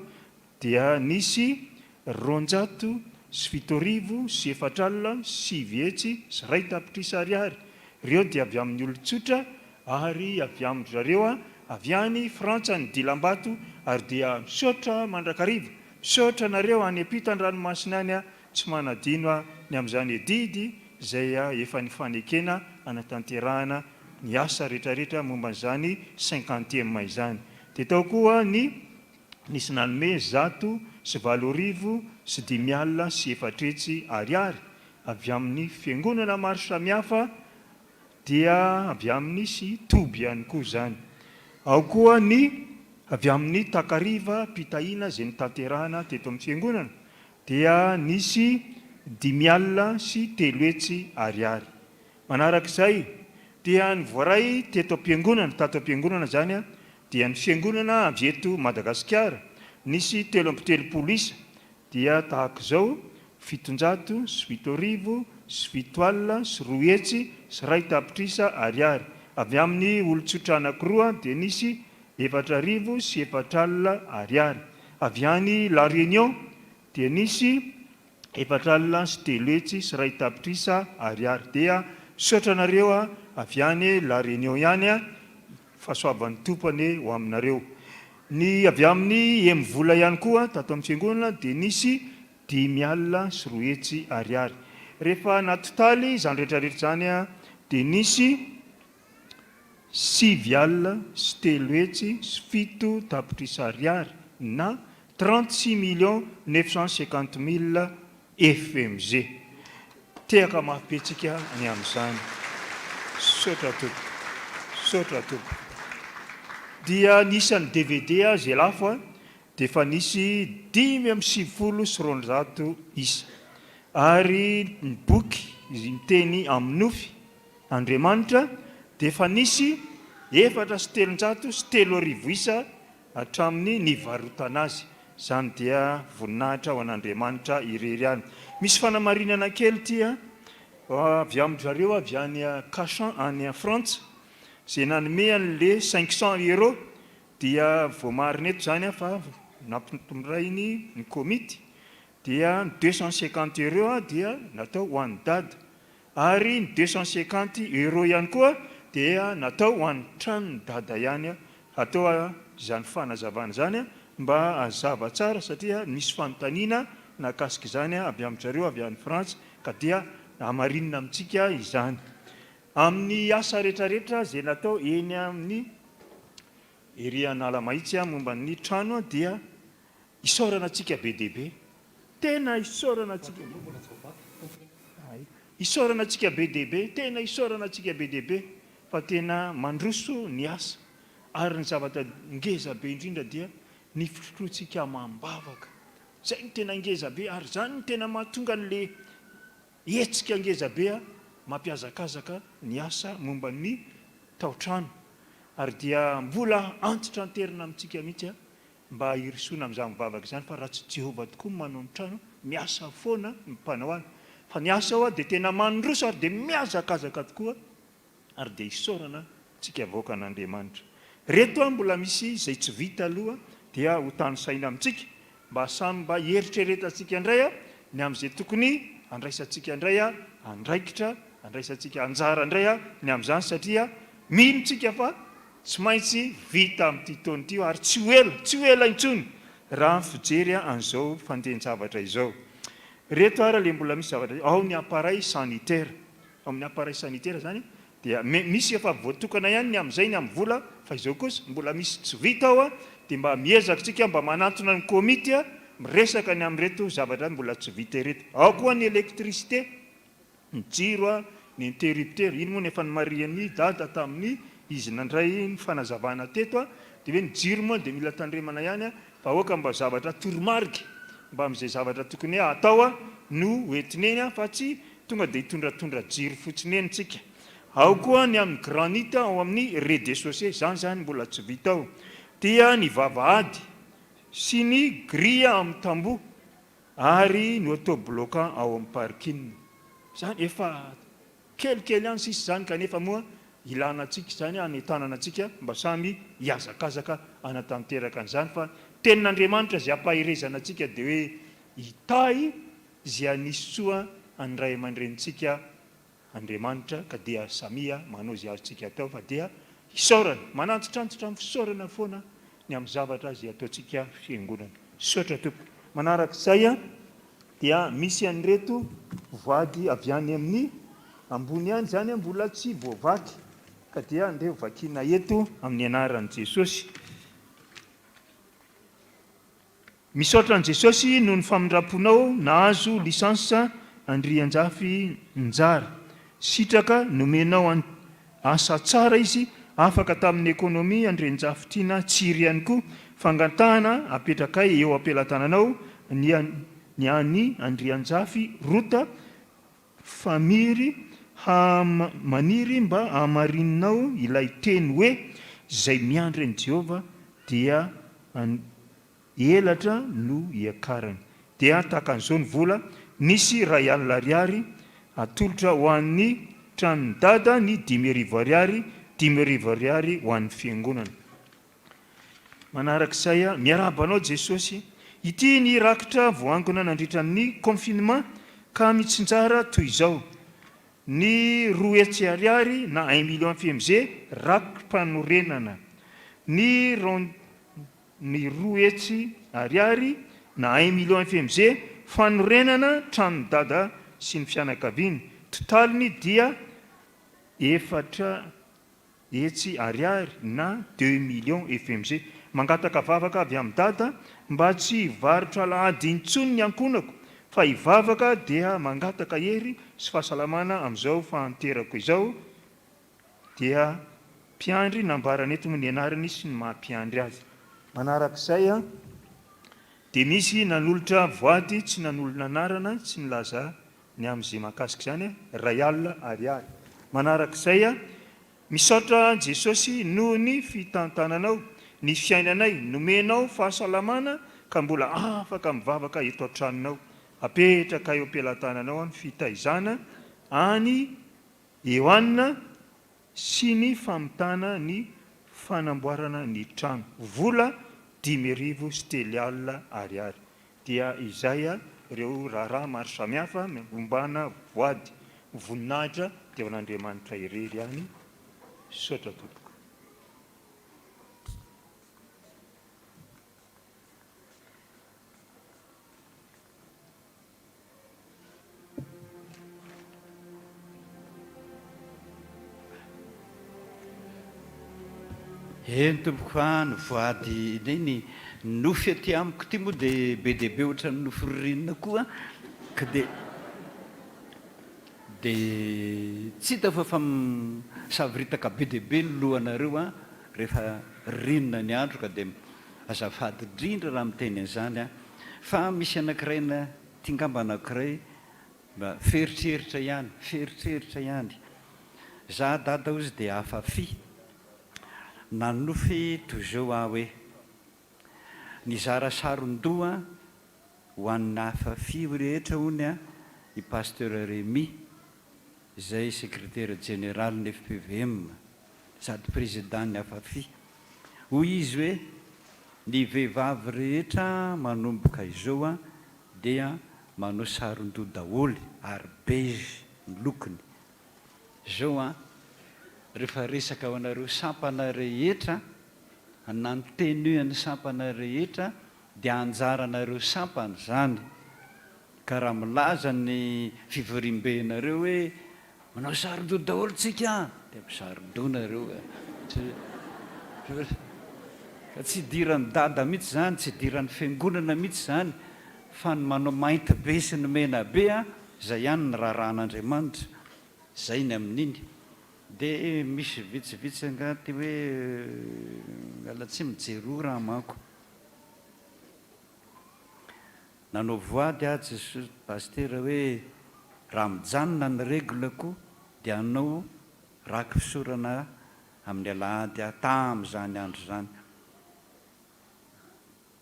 dia nisy 907 904 tapitrisa ariary. Ireo dia avy amin'ny olon-tsotra ary avy amin-dry zareo avy any Frantsa ny dilam-bato ary dia misaotra mandrakariva. Misaotra anareo any ampitan-dranomasina any tsy manadino ny amin'izany adidy izay efa nifanekena hanatanterahana ny asa rehetrarehetra momba an'izany cinquantième izany. Dia tao koa ny nisy nanome 408 400 ariary avy amin'ny fiangonana maro samihafa dia avy amin'ny sy toby ihany koa izany. Ao koa ny avy amin'ny takariva mpitahiana izay notanterahana teto amin'ny fiangonana dia nisy 305 ariary. Manarak'izay dia ny voaray teto am-piangonana, tato am-piangonana izany dia ny fiangonana avy eto Madagasikara, nisy 33 isa, dia tahak'izao, 207 200 tapitrisa ariary. Avy amin'ny olon-tsotra anankiroa dia nisy 4 004 ariary. Avy any La Réunion dia nisy 3 401 tapitrisa ariary. Dia misaotra anareo avy any La Réunion ihany, fahasoavan'ny Tompo anie ho aminareo. Ny avy amin'ny iem vola ihany koa tato amin'ny fiangonana dia nisy 205 ariary. Rehefa natotaly izany rehetra rehetra izany dia nisy 3 907 tapitrisa ariary na 36 950 000 FMG. Tehaka mafy be tsika ny amin'izany. Misaotra tompoko. Misaotra tompoko. Dia ny isan'ny DVD izay lafo dia efa nisy 295 isa. Ary ny boky. miteny amin'ny nofy Andriamanitra dia efa nisy 34 4 isa hatramin'ny nivarotana azy. Izany dia voninahitra ho an'Andriamanitra irery ihany. Misy fanamarinana kely ity avy amin-dry zareo avy any Cachan any Frantsa izay nanome an'le 500 euros dia voamarina eto izany fa nampitondrainy ny komity dia ny 250 euros dia natao ho an'i Dada Ary ny 250 euros ihany koa dia natao ho an'ny tranon'i Dada ihany. Atao izany fanazavana izany mba hazava tsara satria nisy fanontaniana nahakasika izany avy amin-dry zareo avy any Frantsa ka dia hamarinina amintsika izany. Amin'ny asa rehetrarehetra izay natao eny amin'ny ery Analamahitsy momba ny trano dia Isaorana antsika be dia be. Tena isaorana antsika. Isaorana antsika be dia be. Tena isaorana antsika be dia be fa tena mandroso ny asa. Ary ny zavatra ngeza be indrindra dia ny fitrotroantsika amam-bavaka. Izay no tena ngeza be ary izany no tena mahatonga an'le hetsika ngeza be mampihazakazaka ny asa momba ny tao-trano. Ary dia mbola antitranterina amintsika mihitsy Mba hirosoana amin'izany vavaka izany fa raha tsy Jehovah tokoa no manao ny trano, miasa foana ny mpanao azy. Fa ny asa ao dia tena mandroso ary dia mihazakazaka tokoa ary dia isaorana tsika vahoakan'Andriamanitra. Reto an mbola misy izay tsy vita aloha dia ho tanisaina amintsika mba samy mba hieritreretantsika indray ny amin'izay tokony handraisantsika indray andraikitra, handraisantsika anjara indray ny amin'izany satria mino tsika fa Tsy maintsy vita amin'ity taona ity ary tsy ho ela, tsy ho ela intsony raha ny fijery an'izao fandehan-javatra izao. Ireto ary ilay mbola misy zavatra, ao ny appareil sanitaire, ao amin'ny appareil sanitaire izany dia misy efa voatokana ihany ny amin'izay ny amin'ny vola fa izao kosa mbola misy tsy vita ao dia mba miezaka isika mba manantona ny komity miresaka ny amin'ireto zavatra mbola tsy vita ireto. Ao koa ny électricité. Ny jiro a, ny interrupteur, iny moa no efa nomarihan'i Dada tamin'ny izy nandray ny fanazavana teto a, dia hoe ny jiro moa dia mila tandremana ihany a, fa aoka mba zavatra toromarika mba amin'izay zavatra tokony hoe atao a no ho entina eny a, fa tsy tonga dia hitondratondra jiro fotsiny eny tsika. Ao koa ny amin'ny granite ao amin'ny rez-de-chaussée, izany izany mbola tsy vita ao. Dia ny vavahady sy ny grille amin'ny tamboho. Ary ny auto bloquant ao amin'ny parking. Izany efa kelikely ihany sisa izany kanefa moa ilana antsika izany hanentanana antsika mba samy hihazakazaka hanatanteraka an'izany fa tenin'Andriamanitra izay ampaherezana antsika dia hoe hitahy izay hanisy soa an'ny ray aman-drenintsika Andriamanitra ka dia samia manao izay azontsika atao fa dia isaorana, manantitrantitra amin'ny fisaorana foana ny amin'ny zavatra izay ataontsika fiangonana. Misaotra tompoko. Manarak'izay dia misy an'ireto voady avy any amin'ny ambony any izany mbola tsy voavaky ka dia andeha ho vakiana eto amin'ny anaran'i Jesosy. Misaotra an'i Jesosy noho ny famindram-ponao nahazo licence Andrianjafy Njara. Sitraka nomenao an asa tsara izy afaka tamin'ny economie Andrianjafy Tiana Tsiry ihany koa fangatahana apetrakay eo ampelatananao ny ny an'i Andrianjafy Rota Famiry ha maniry mba hamarininao ilay teny hoe izay miandry an'i Jehovah dia an elatra no hiakarany. Dia tahaka an'izao ny vola, nisy 1000 ariary atolotra ho an'ny tranon'i Dada ny 5000 ariary, 5000 ariary ho an'ny fiangonana. Manarak'izay, miarahaba anao Jesosy. Ity ny rakitra voaangona nandritra ny confinement ka mitsinjara toy izao, ny 200 ariary na un million fmg raki-panorenana, ny ny 200 ariary na un million fmg fanorenana tranon'i Dada sy ny fianakaviany, totaliny dia 400 ariary na deux millions fmg. Mangataka vavaka avy amin'i Dada mba tsy hivarotra alahady intsony ny ankohonako fa hivavaka dia mangataka hery sy fahasalamana amin'izao fahanterako izao dia mpiandry nambarany eto moa ny anarany sy ny maha mpiandry azy. Manarak'izay dia misy nanolotra voady tsy nanolona anarana tsy nilaza. Ny amin'izay mahakasika izany, 1000 ariary. Manarak'izay, misaotra an'i Jesosy noho ny fitantananao ny fiainanay, nomenao fahasalamana ka mbola afaka mivavaka eto an-tranonao. Apetraka eo am-pelatananao ny fitaizana an'i Eoanina sy ny famitana ny fanamboarana ny trano. Vola 3500 ariary. Dia izay ireo raharaha maro samihafa ombana voady voninahitra dia ho an'Andriamanitra irery ihany. Misaotra tompoko. Eny tompoko fa ny voady indray ny nofy aty amiko ity moa dia be dia be ohatran'ny nofy ririnina koa ka dia dia tsy hita fa fa misavoritaka be dia be ny lohanareo an rehefa ririnina ny andro ka dia azafady indrindra raha miteny an'izany aho fa misy anankiray na Ty ngamba anakiray mba feritreritra ihany, feritreritra ihany. Za dada ozy dia hafa fy. Nanonofy toy izao aho hoe, nizara saron-doha ho an'ny hafa fy rehetra hono i Pasteur Remy izay sekretera jeneralin'ny fpvm sady prezidàn'ny Afafi. Hoy izy hoe, Ny vehivavy rehetra manomboka izao dia manao saron-doha daholo ary beige ny lokony. Izao an, rehefa resaka ho anareo sampana rehetra na ny tenue an'ny sampana rehetra dia anjaranareo sampana izany. Ka raha milaza ny fivoriambenareo hoe manao saron-doha daholo tsika an! dia misaron-doha nareo ka. Ka tsy idiran'i dada mihitsy izany, tsy idiran'ny fiangonana mihitsy izany, fa ny manao mainty be sy ny mena be an, izay ihany ny raharahan'Andriamanitra. Izay ny amin'iny. Dia misy vitsivitsy angaha ty hoe miala tsiny mijery ora aho manko. Nanao voady aho Jesosy Pasitera hoe raha mijanona ny regle ko dia hanao raki fisorana amin'ny alahady aho tamin'izany andro izany.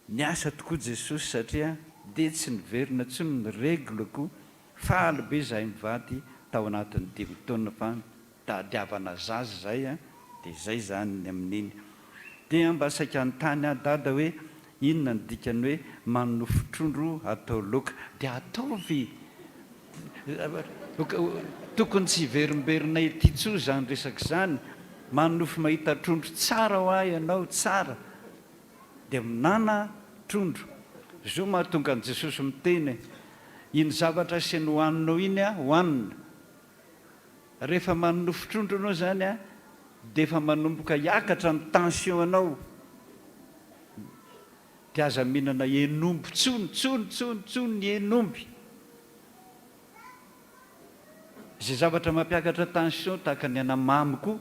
Niasa tokoa Jesosy satria dia tsy niverina intsony ny regle ko, faly be izahay mivady tao anatin'ny dimy taona fa Tadiavana zaza izay a, dia izay izany ny amin'iny. Dia mba saika hanontany aho dada hoe inona ny dikan'ny hoe manonofy trondro atao laoka. Dia ataovy! Tokony tsy hiverimberina ety intsony izany resaka izany. Manonofy mahita trondro tsara hoa ianao, tsara. Dia minana trondro. Izao mahatonga an'i Jesosy miteny, iny zavatra asiany hohaninao iny hohanina. Rehefa manonofy trondro ianao izany an, dia efa manomboka hiakatra ny tension anao. Dia aza mihinana hen'omby tsony, tsony, tsony, tsony ny hen'omby. Izay zavatra mampiakatra tension tahaka ny anamamy koa,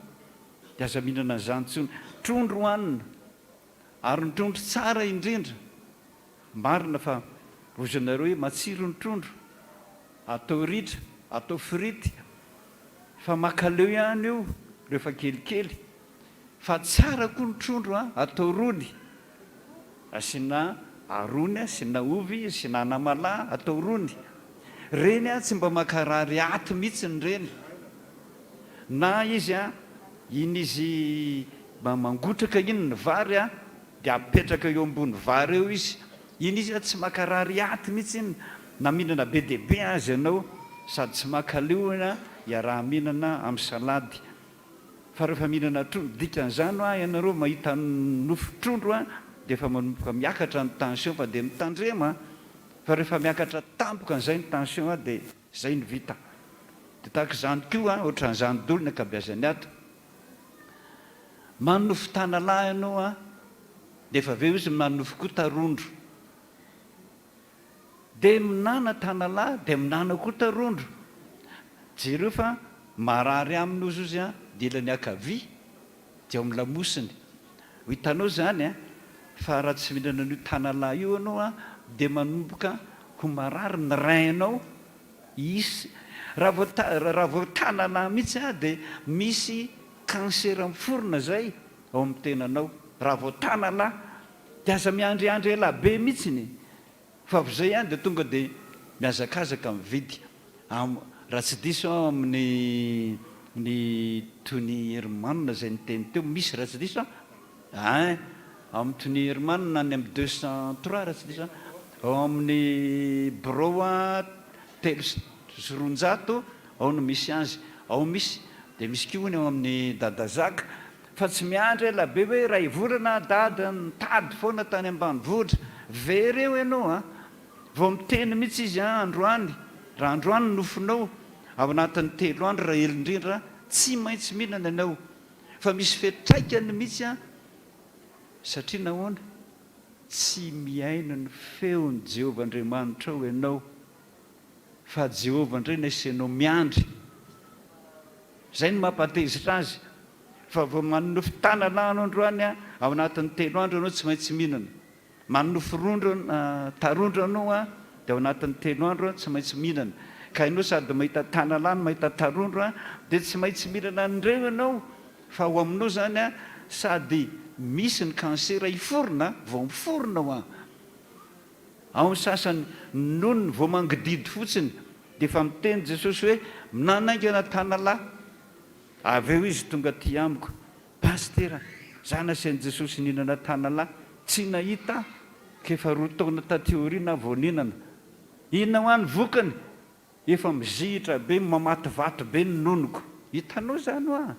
dia aza mihinana an'izany tsony. Trondro hohanina, ary ny trondro tsara indrindra. Marina fa vozonareo hoe matsiro ny trondro, atao ritra, atao frity, fa makaleo ihany io rehefa kelikely, fa tsara koa ny trondro an, atao rony, asiana arony, asiana ovy, asiana anamalaho, atao rony, reny an tsy mba mankarary aty mihitsiny reny, na izy an, iny izy mba mangotraka iny ny vary an, Dia apetraka eo ambony vary eo izy. Iny izy tsy makarary aty mihitsy iny na mihinana be dia be aza ianao sady tsy makaleo iaraha mihinana amin'ny salady. Fa rehefa mihinana trondro, dikan'izany hoa ianareo mahita nofo trondro dia efa manomboka miakatra ny tension fa dia mitandrema fa rehefa miakatra tampoka an'izay ny tension dia izay no vita. Dia tahaka izany koa ohatran'izany daholo ny ankabeazan'ny ato. Manonofy tanalahy ianao an, nefa avy eo izy manonofy koa tarondro. Dia minana tanalahy dia minana koa tarondro. Jereo fa marary aminy ozy ozy an, ny ilany ankavia dia ao amin'ny lamosiny. Ho hitanao izany an, fa raha tsy mihinana an'io tanalahy io ianao an, dia manomboka ho marary ny rein-nao. Hisy, raha vao ta, raha vao tanana mihitsy an, dia misy cancer miforona izay ao amin'ny tenanao. Raha vao tanana, dia aza miandriandry ela be mihitsiny fa vao izay ihany dia tonga dia mihazakazaka mividy. Am, raha tsy diso aho amin'ny ny Tony Herman izay niteny teo, misy raha tsy diso aho, ein, ao amin'ny Tony Herman any amin'ny 203 raha tsy diso aho, ao amin'ny birao 203 ao no misy azy, ao misy, dia misy koa hono ao amin'ny Dada Jacques, fa tsy miandry ela be hoe iray volana dada nitady foana tany ambanivohitra, very eo ianao an! Vao miteny mihitsy izy an androany, raha androany ny nofinao, ao anatin'ny telo andro raha ela indrindra, tsy maintsy mihinana ianao. Fa misy fiantraikany mihitsy an, satria nahoana? Tsy mihaino ny feon'i Jehovah Andriamanitrao ianao, fa Jehovah indray no asianao miandry. Izay no mampatezitra azy, fa vao manonofy tanana anao androany an, ao anatin'ny telo andro ianao tsy maintsy mihinana. Manonofy rondro tarondro anao an, dia ao anatin'ny telo andro an, tsy maintsy mihinana. Ka ianao sady mahita tanalahy no mahita tarondro an, dia tsy maintsy mihinana an'ireo ianao, fa ao aminao izany an, sady misy ny cancer hiforona, vao miforona ao an. Ao ny sasany nonony vao mangididy fotsiny dia efa miteny Jesosy hoe nanaingana tanalahy. Avy eo izy tonga aty amiko, Pasitera, za nasain'i Jesosy nihinana tanalahy, tsy nahita aho, ka efa roa taona taty aoriana aho vao nihinana. Inona hoa ny vokany? Efa mizihitra be, mamatovato be ny nonoko. Hitanao izany hoa?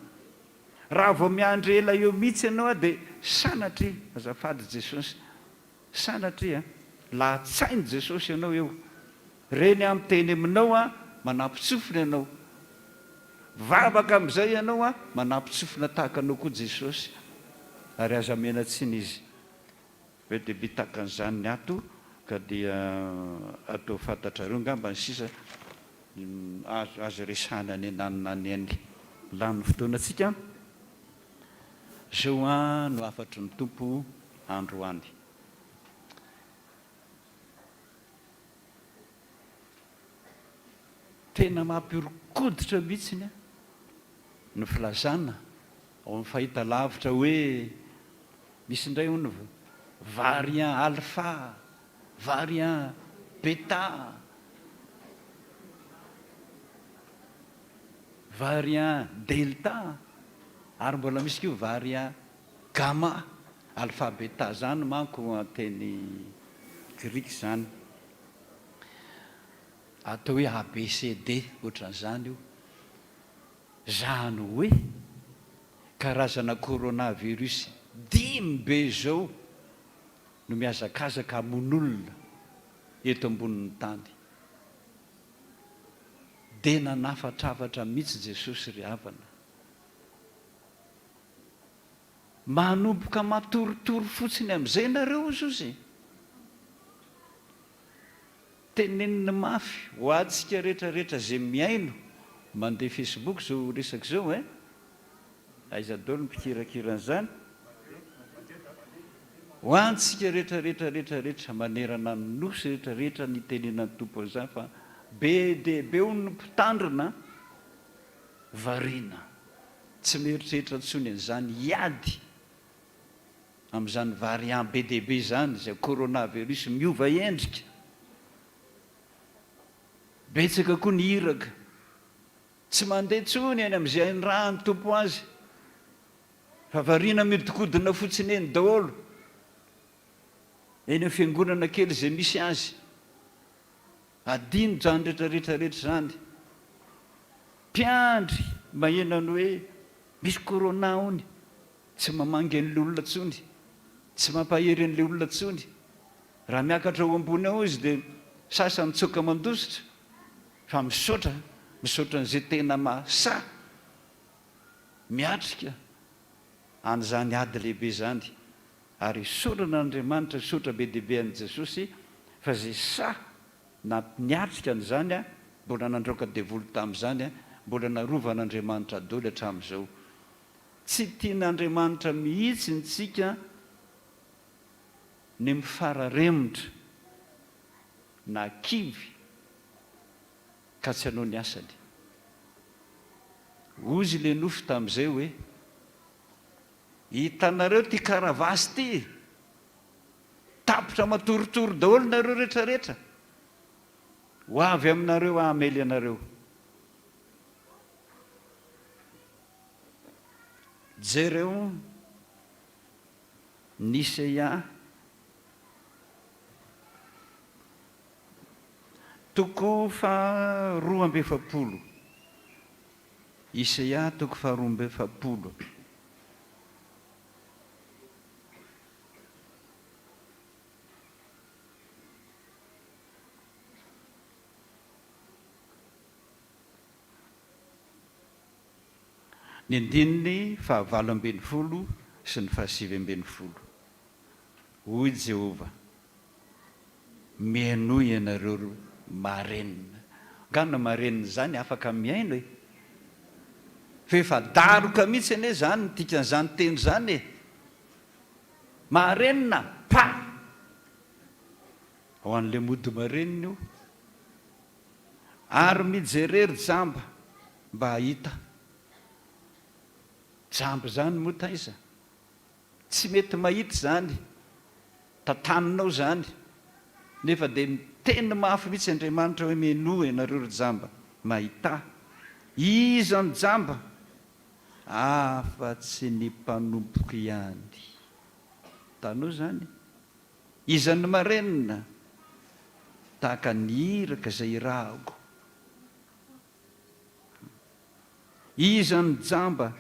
Raha vao miandry ela eo mihitsy ianao dia sanatria, azafady Jesosy, Sanatria lahatsain'i Jesosy ianao eo. Reny aho miteny aminao an, manampin-tsofina ianao. Vavaka amin'izay ianao an, manampin-tsofina tahaka anao koa Jesosy. Ary aza mena tsiny Izy. Be dia be tahaka an'izany ny ato ka dia atao fantatrareo angamba ny sisa azo azo resahana any ananona any any. Lany fotoanantsika. Zao an no hafatry ny Tompo androany. Tena mampihoron-koditra mihitsiny ny filazana ao amin'ny fahita lavitra hoe misy indray hono variant alpha, variant beta, Variant delta ary mbola misy koa variant gamma, alpha beta zany manko teny grika zany. Atao hoe ABCD ohatran'izany io. Zany hoe karazana coronavirus dimy be izao no mihazakazaka hamono olona eto ambonin'ny tany. Dia nanafatrafatra mihitsy Jesosy ry havana. Manomboka matoritory fotsiny amin'izay nareo hozy ozy e. Tenenina mafy ho antsika rehetra rehetra izay mihaino mandeha Facebook izao resaka izao e. Aiza daholo ny mpikirakira an'izany? Ho antsika rehetra rehetra rehetra rehetra manerana ny nosy rehetra rehetra nitenenan'ny Tompo an'izany fa be dia be hono ny mpitandrina variana tsy mieritreritra intsony an'izany hiady amin'izany variant be dia be izany izay coronavirus miova endrika. Betsaka koa ny iraka Tsy mandeha intsony any amin'izay anirahan'ny Tompo azy fa variana miodikodina fotsiny eny daholo, eny amin'ny fiangonana kely izay misy azy. Adino izany rehetra rehetra rehetra izany. Mpiandry maheno ny hoe misy corona hono, tsy mamangy an'ilay olona intsony, tsy mampahery an'ilay olona intsony. Raha miakatra ao ambony ao izy dia sasany mitsoaka mandositra. Fa misaotra, misaotra an'izay tena mahasahy miatrika an'izany ady lehibe izany, ary isaorana an'Andriamanitra, misaotra be dia be an'i Jesosy fa izay sahy na niatrika an'izany, mbola nandraoka devoly tamin'izany, mbola narovan'Andriamanitra doly hatramin'izao. Tsy tian'Andriamanitra mihitsy ny tsika ny mifararemotra na kivy. Ka tsy hanao ny asany. Hozy ilay nofy tamin'izay hoe, Hitanareo ity karavasy ity? Tapitra matoritory daholo nareo rehetra rehetra. Ho avy aminareo aho hamely anareo. Jereo Niseia toko faha 42. Isaia toko faha 42. Ny andininy faha-18 sy ny faha-19. Hoy Jehovah, Mihainoa ianareo ry marenina. Angaha na marenina izany afaka mihaino e? Fa efa daroka mihitsy anie izany ny dikan'izany teny izany e! Marenina, pa! Ho an'ilay mody marenina io. Ary mijere ry jamba mba hahita. Jamba izany moa taiza? Tsy mety mahita izany, tantaninao izany, nefa dia miteny mafy mihitsy Andriamanitra hoe menoa ianareo ry jamba, mahità. Iza ny jamba? Afa-tsy ny mpanompoko ihany. Hitanao izany? Iza ny marenina? Tahaka ny iraka izay irahako. Iza no jamba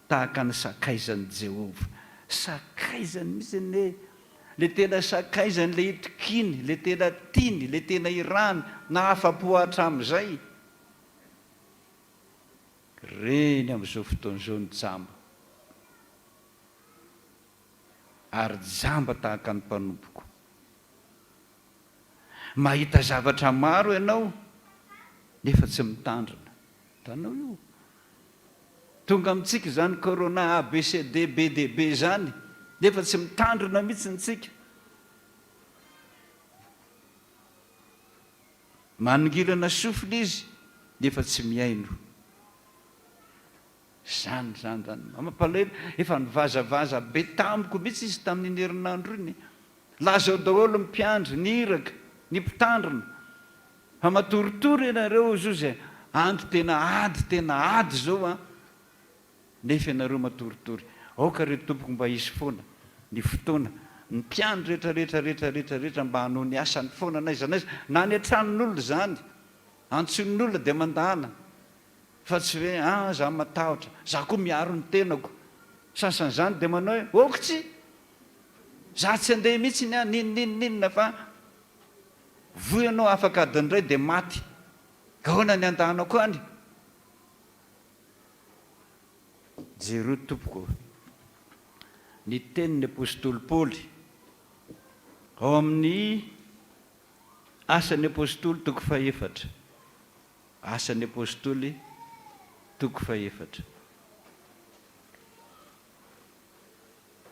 tahaka ny sakaizan'i Jehovah? Sakaizany mihitsy anie! Ilay tena sakaizany, ilay itokiany, ilay tena tiany, ilay tena irahany, nahafa-po hatramin'izay. Reny amin'izao fotoana izao ny jamba, ary jamba tahaka ny mpanompoko. Mahita zavatra maro ianao nefa tsy mitandrina. Hitanao io? Tonga amintsika izany corona ABCD BDB izany nefa tsy mitandrina mihitsy ntsika. Manongilana sofina izy nefa tsy mihaino. Izany, izany, izany. Mampalahelo, efa nivazavaza be tamiko mihitsy izy tamin'iny herinandro iny. Lazao daholo ny mpiandry, ny iraka, ny mpitandrina fa matoritory ianareo ozozy e! Andro tena ady, tena ady izao an! Nefa ianareo matoritory. Aoka re tompoko mba hisy foana ny fotoana, ny mpiandry rehetra rehetra rehetra rehetra rehetra mba hanao ny asany foana n'aiza n'aiza, na any an-tranon'olona izany, antsoin'olona dia mandahana fa tsy hoe ah za matahotra, za koa miaro ny tenako. Sasany izany dia manao hoe ok tsy! Za tsy andeha mihitsy ny ahy n'inon'inon'inona fa voa ianao afaka adiny iray dia maty. Ahoana ny andahanako any? Jereo tompoko ny tenin'ny apostoly Paoly ao amin'ny Asan'ny Apostoly toko fahefatra. Asan'ny Apostoly toko fahefatra.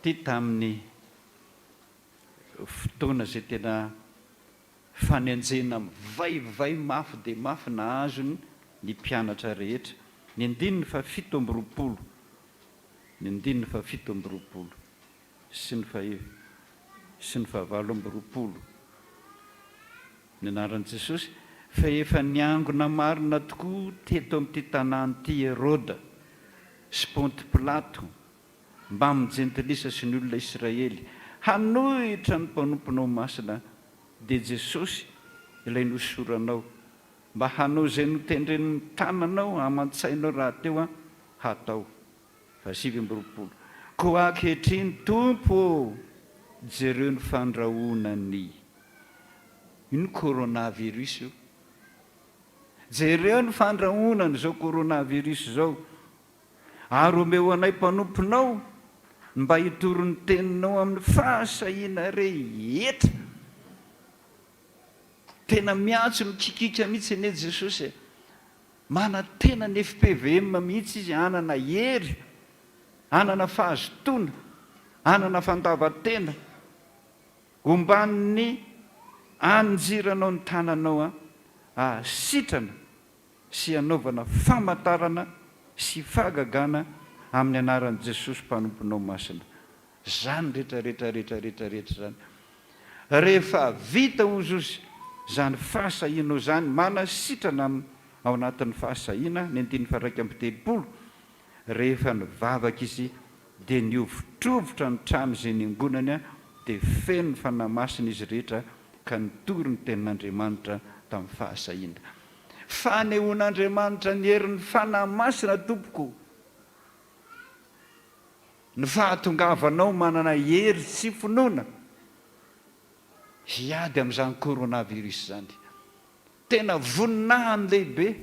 Ity tamin'ny fotoana izay tena fanenjehana mivaivay mafy dia mafy nahazo ny mpianatra rehetra. Ny andininy faha 27, ny andininy faha 27 sy ny faha sy ny faha 28. Ny anaran'i Jesosy, fa efa niangona marina tokoa teto amin'ity tanàna ity Heroda sy Ponty Pilato, mbamin'ny jentilisa sy ny olona Israely, hanohitra ny mpanomponao masina, dia Jesosy, ilay nosoranao, mba hanao izay notendren'ny tananao aman-tsainao rahateo hatao. Faha 29. Koa ankehitriny, Tompo ô, jereo ny fandrahonan'ny. Ino coronavirus io? Jereo ny fandrahonan'izao coronavirus izao. Ary omeo anay mpanomponao ny mba hitory ny teninao amin'ny fahasahiana rehetra. Tena miantso mikikika mihitsy anie Jesosy e. Manantena ny fpvm mihitsy izy hanana hery, hanana fahazotoana, hanana fandavan-tena. Omban'ny anjiranao ny tananao hahasitrana. sy hanaovana famantarana sy fahagagana amin'ny anaran'i Jesosy Mpanomponao masina. Izany rehetra rehetra rehetra rehetra rehetra izany. Rehefa vita hozy ozy izany fahasahianao izany, manasitrana ao anatin'ny fahasahiana, ny andininy faha 31, rehefa nivavaka izy dia nihovitrovitra ny trano izay niangonany dia feno ny Fanahy Masina izy rehetra ka nitory ny tenin'Andriamanitra tamin'ny fahasahiana. Fanehoan'Andriamanitra ny herin'ny Fanahy Masina tompoko ny fahatongavanao manana hery sy finoana hiady amin'izany coronavirus izany. Tena voninahiny lehibe.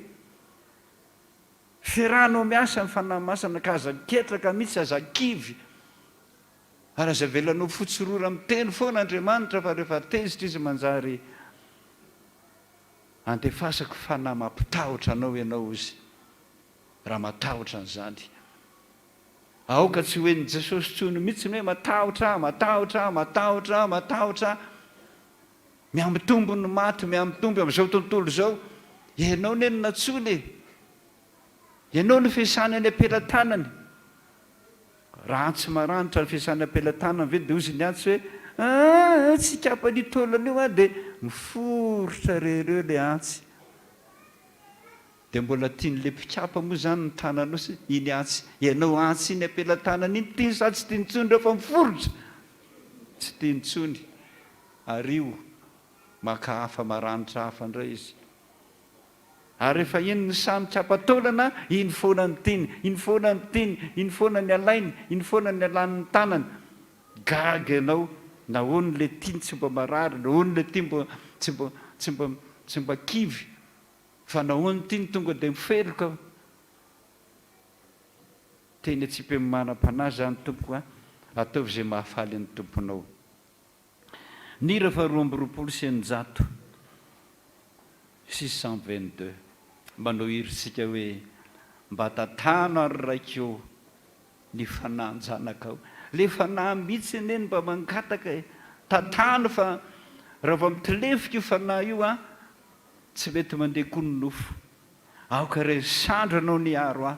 Ferahanao miasa ny Fanahy Masina ka aza ketraka mihitsy, aza kivy, ary aza avelanao fotsy rora miteny foana Andriamanitra fa rehefa tezitra Izy manjary andefasako fanahy mampitahotra anao ianao ozy raha matahotra an'izany. Aoka tsy ho henon'i Jesosy intsony mihitsy ny hoe matahotra aho, matahotra aho, matahotra aho, matahotra aho. Mihamitombo ny maty, mihamitombo amin'izao tontolo izao. Ianao anie no nantsoiny e! Ianao no fiasany any am-pelatanany. Raha antsy maranitra ny fiasany am-pelatanany ve dia hozy ny antsy hoe aa tsy hikapa an'io taolana io aho dia miforitra re ireo ilay antsy. Dia mbola tian'ilay mpikapa moa izany ny tananao sy iny antsy, ianao antsy iny am-pelatanany iny tiany sa tsy tiany intsony rehefa miforitra? Tsy tiany intsony. Ario, maka hafa maranitra hafa indray izy. Ary rehefa iny ny sahy mikapa taolana, iny foana no tiany, iny foana no tiany, iny foana ny alainy, iny foana ny alan'ny tanany. Gaga ianao, nahoana ilay tiany tsy mba marary, nahoana ilay tia mba tsy mba tsy mba tsy mba kivy, fa nahoana ity no tonga dia mifeloka. Teny atsipy manam-panahy izany tompoko a, ataovy izay mahafaly ny Tomponao. Ny hira faha 622, 622, manao hira isika hoe, Mba tantano ary Raiko ô, ny fanahin-janakao. Ilay fanahy mihitsy anie no mba mangataka e! Tantano fa raha vao mitolefika io fanahy io an, tsy mety mandeha koa ny nofo. Aoka re sandrinao ny hiaro ahy.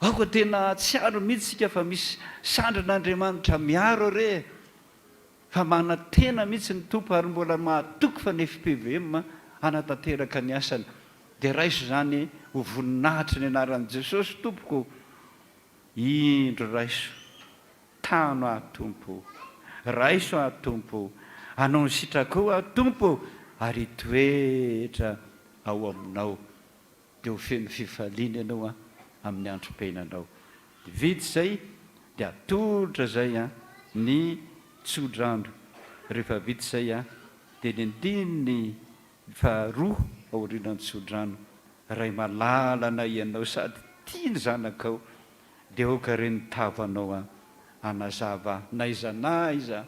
Aoka tena hahatsiaro mihitsy isika fa misy sandrin'Andriamanitra miaro re e! Fa manantena mihitsy ny Tompo ary mbola mahatoky fa ny fpvm hanatanteraka ny asany. Dia raiso izany ho voninahitry ny anaran'i Jesosy Tompoko o! Indro raiso. Tano aho Tompo o! Raiso aho Tompo o! Hanao ny sitrakao aho Tompo o! Ary hitoetra ao aminao. Dia ho feno fifaliana ianao an amin'ny androm-piainanao. Vita izay dia atolotra izay an ny tsodrano. Rehefa vita izay an dia ny andininy faharoa aorianan'ny tsodrano, Ray malala anay ianao sady tia ny zanakao dia aoka re ny tavanao an hanazava n'aiza n'aiza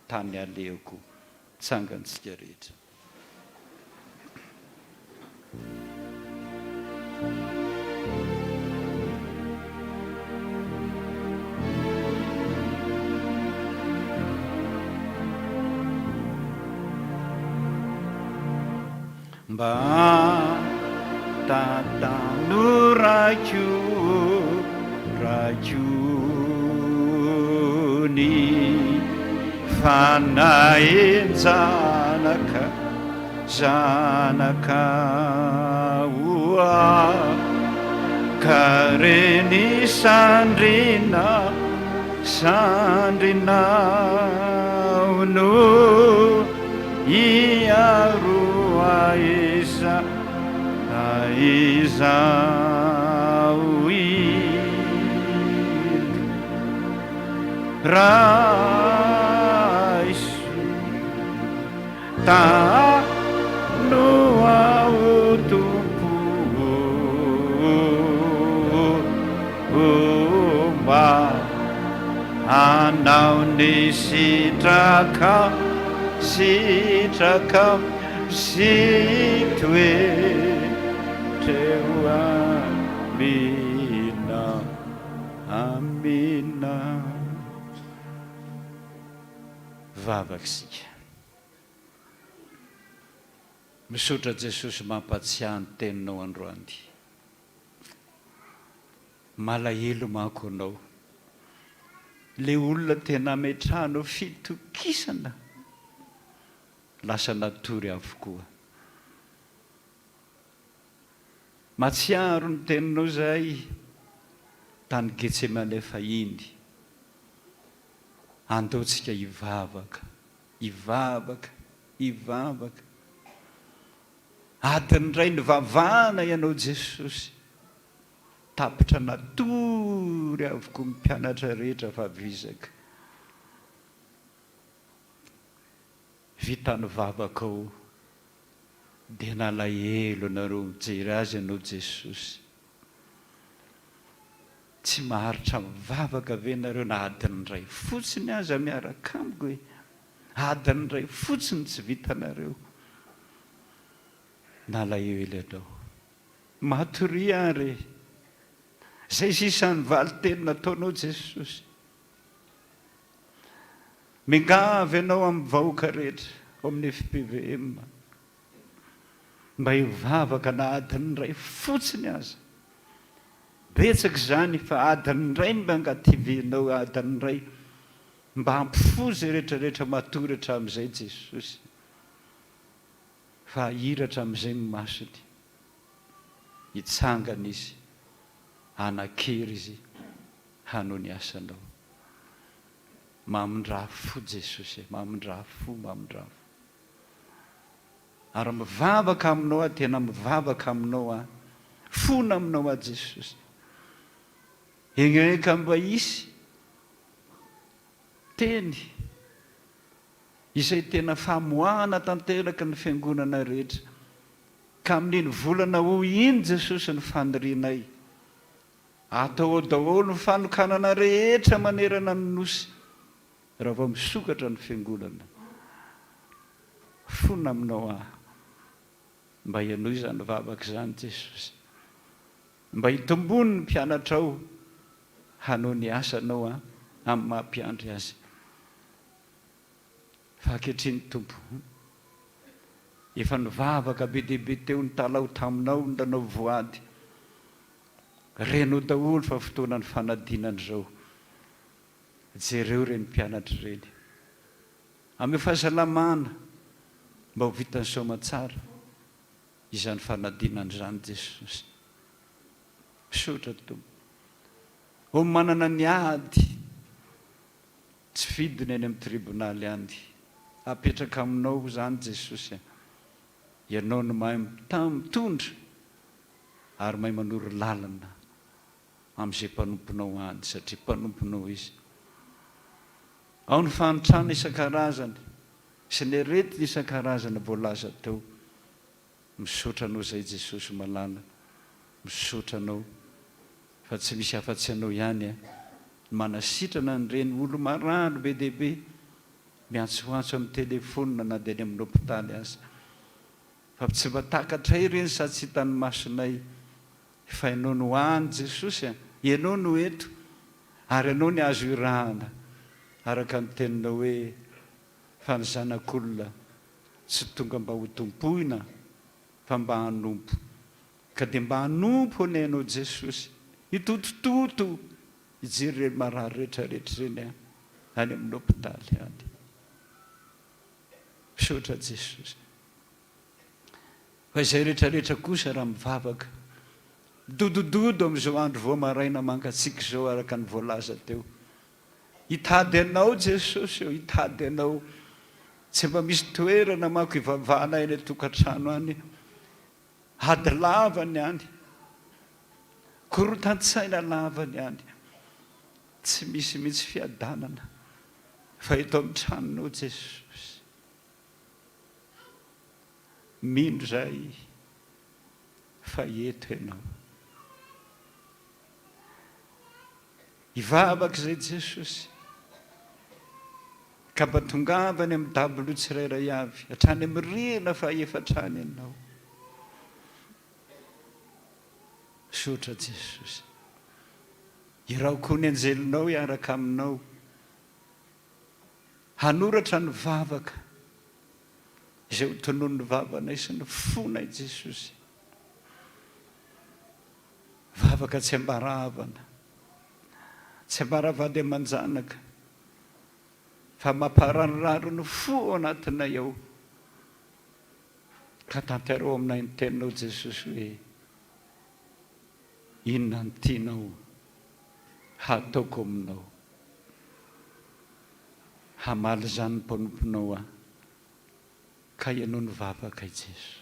tany alehako. Tsangantsika rehetra. Mba tantano raiko raiko ny fanahin-janaka zanaka oa ka reny sandrina sandrinao no hiaro aiza aiza indro Raiso tano aho Tompo ô mba hanao ny sitrakao sitrakao sy hitoetra eo aminao. Amena. Vavaka isika. Misaotra Jesosy mampatsiahy ny teninao androany. Malahelo manko anao. Le olona tena ametrahanao fitokisana lasa natory avokoa. Matsiaro ny teninao zahay tany Getsemane fahiny. Andao tsika hivavaka, hivavaka, hivavaka. Adiny iray nivavahana ianao Jesosy. Tapitra natory avokoa ny mpianatra rehetra fa vizaka. Vita ny vavaka o. Dia nalahelo anareo mijery azy ianao Jesosy. Tsy maharitra mivavaka ve nareo na adiny iray fotsiny aza miaraka amiko e? Adiny iray fotsiny tsy vitanareo. Nalahelo ianao. Matoria ary e! Zay sisa ny valinteny nataonao Jesosy. Miangavy anao amin'ny vahoaka rehetra ao amin'ny fpvm mba hivavaka na adiny iray fotsiny aza. Betsaka izany fa adiny iray no mba angativinao, adiny iray mba hampifoha izay rehetra rehetra matory hatramin'izay Jesosy fa hahiratra amin'izay ny masony. Hitsangana izy, hanan-kery izy hanao ny asanao. Mamindrà fo Jesosy e, mamindrà fo, mamindrà fo. Ary mivavaka aminao aho, tena mivavaka aminao aho, fona aminao aho Jesosy. Enga mba hisy teny izay tena famoahana tanteraka ny fiangonana rehetra. Ka amin'iny volana ho iny Jesosy ny fanirianay. Atao ao daholo ny fanokanana rehetra manerana ny Nosy raha vao misokatra ny fiangonana. Fona aminao aho. Mba henoy izany vavaka izany Jesosy. Mba hitombony ny mpianatrao hanao ny asanao amin'ny maha mpiandry azy. Fa ankehitriny Tompo, efa nivavaka be dia be teo nitalaho taminao nanao voady. Renao daholo fa fotoanan'ny fanadinana izao. Jereo ireny mpianatra ireny. Ameo fahasalamana mba ho vitan'ny soamantsara izany fanadinana izany Jesosy. Misaotra Tompo. Ô manana ny ady tsy fidiny any amin'ny tribonaly any. Apetraka aminao izany Jesosy a. Ianao no mahay mitondra ary mahay manoro lalana amin'izay mpanomponao any satria mpanomponao izy. Ao ny fahantrana isan-karazany sy ny aretina isan-karazany voalaza teo. Misaotra Anao izay Jesosy malala, misaotra Anao fa tsy misy afa-tsy Anao ihany no manasitrana an'ireny olo-marary be dia be miantsoantso amin'ny telefonina na dia any amin'ny hopitaly aza. Fa tsy mba takatray ireny sa tsy hitan'ny masonay fa Ianao no any Jesosy a! Ianao no eto ary Ianao ny azo irahana araka ny teninao hoe fa ny Zanak'olona tsy tonga mba ho tompoina fa mba hanompo ka dia mba hanompo anie Ianao Jesosy hitotototo hijery ireny marary rehetra rehetra ireny any amin'ny hopitaly any. Misaotra Jesosy. Fa izay rehetra rehetra kosa raha mivavaka, midodododo amin'izao andro vao maraina mangatsiaka izao araka ny voalaza teo. Hitady Anao Jesosy ô, hitady Anao. Tsy mba misy toerana manko hivavahana any an-tokantrano any. Ady lava ny any. Korontan-tsaina lava ny any. Tsy misy mihitsy fiadanana fa eto amin'ny tranonao Jesosy. Mino izahay fa eto Ianao. Hivavaka izay Jesosy ka mba tongava any amin'ny dabilio tsirairay avy, hatrany amin'ny rihana fahaefatra any Ianao. Misaotra Jesosy. Iraho koa ny anjelinao hiaraka aminao hanoratra ny vavaka. Izay ho tononin'ny vavanay sy ny fonay Jesosy. Vavaka tsy ambara havana, tsy ambara vady aman-janaka, fa mampararirary ny fo ao anatinay ao. Ka tanterao aminay ny teninao Jesosy hoe, inona no tianao hataoko aminao? Hamaly izany ny mpanomponao aho, ka ianao no vavaka i Jesosy.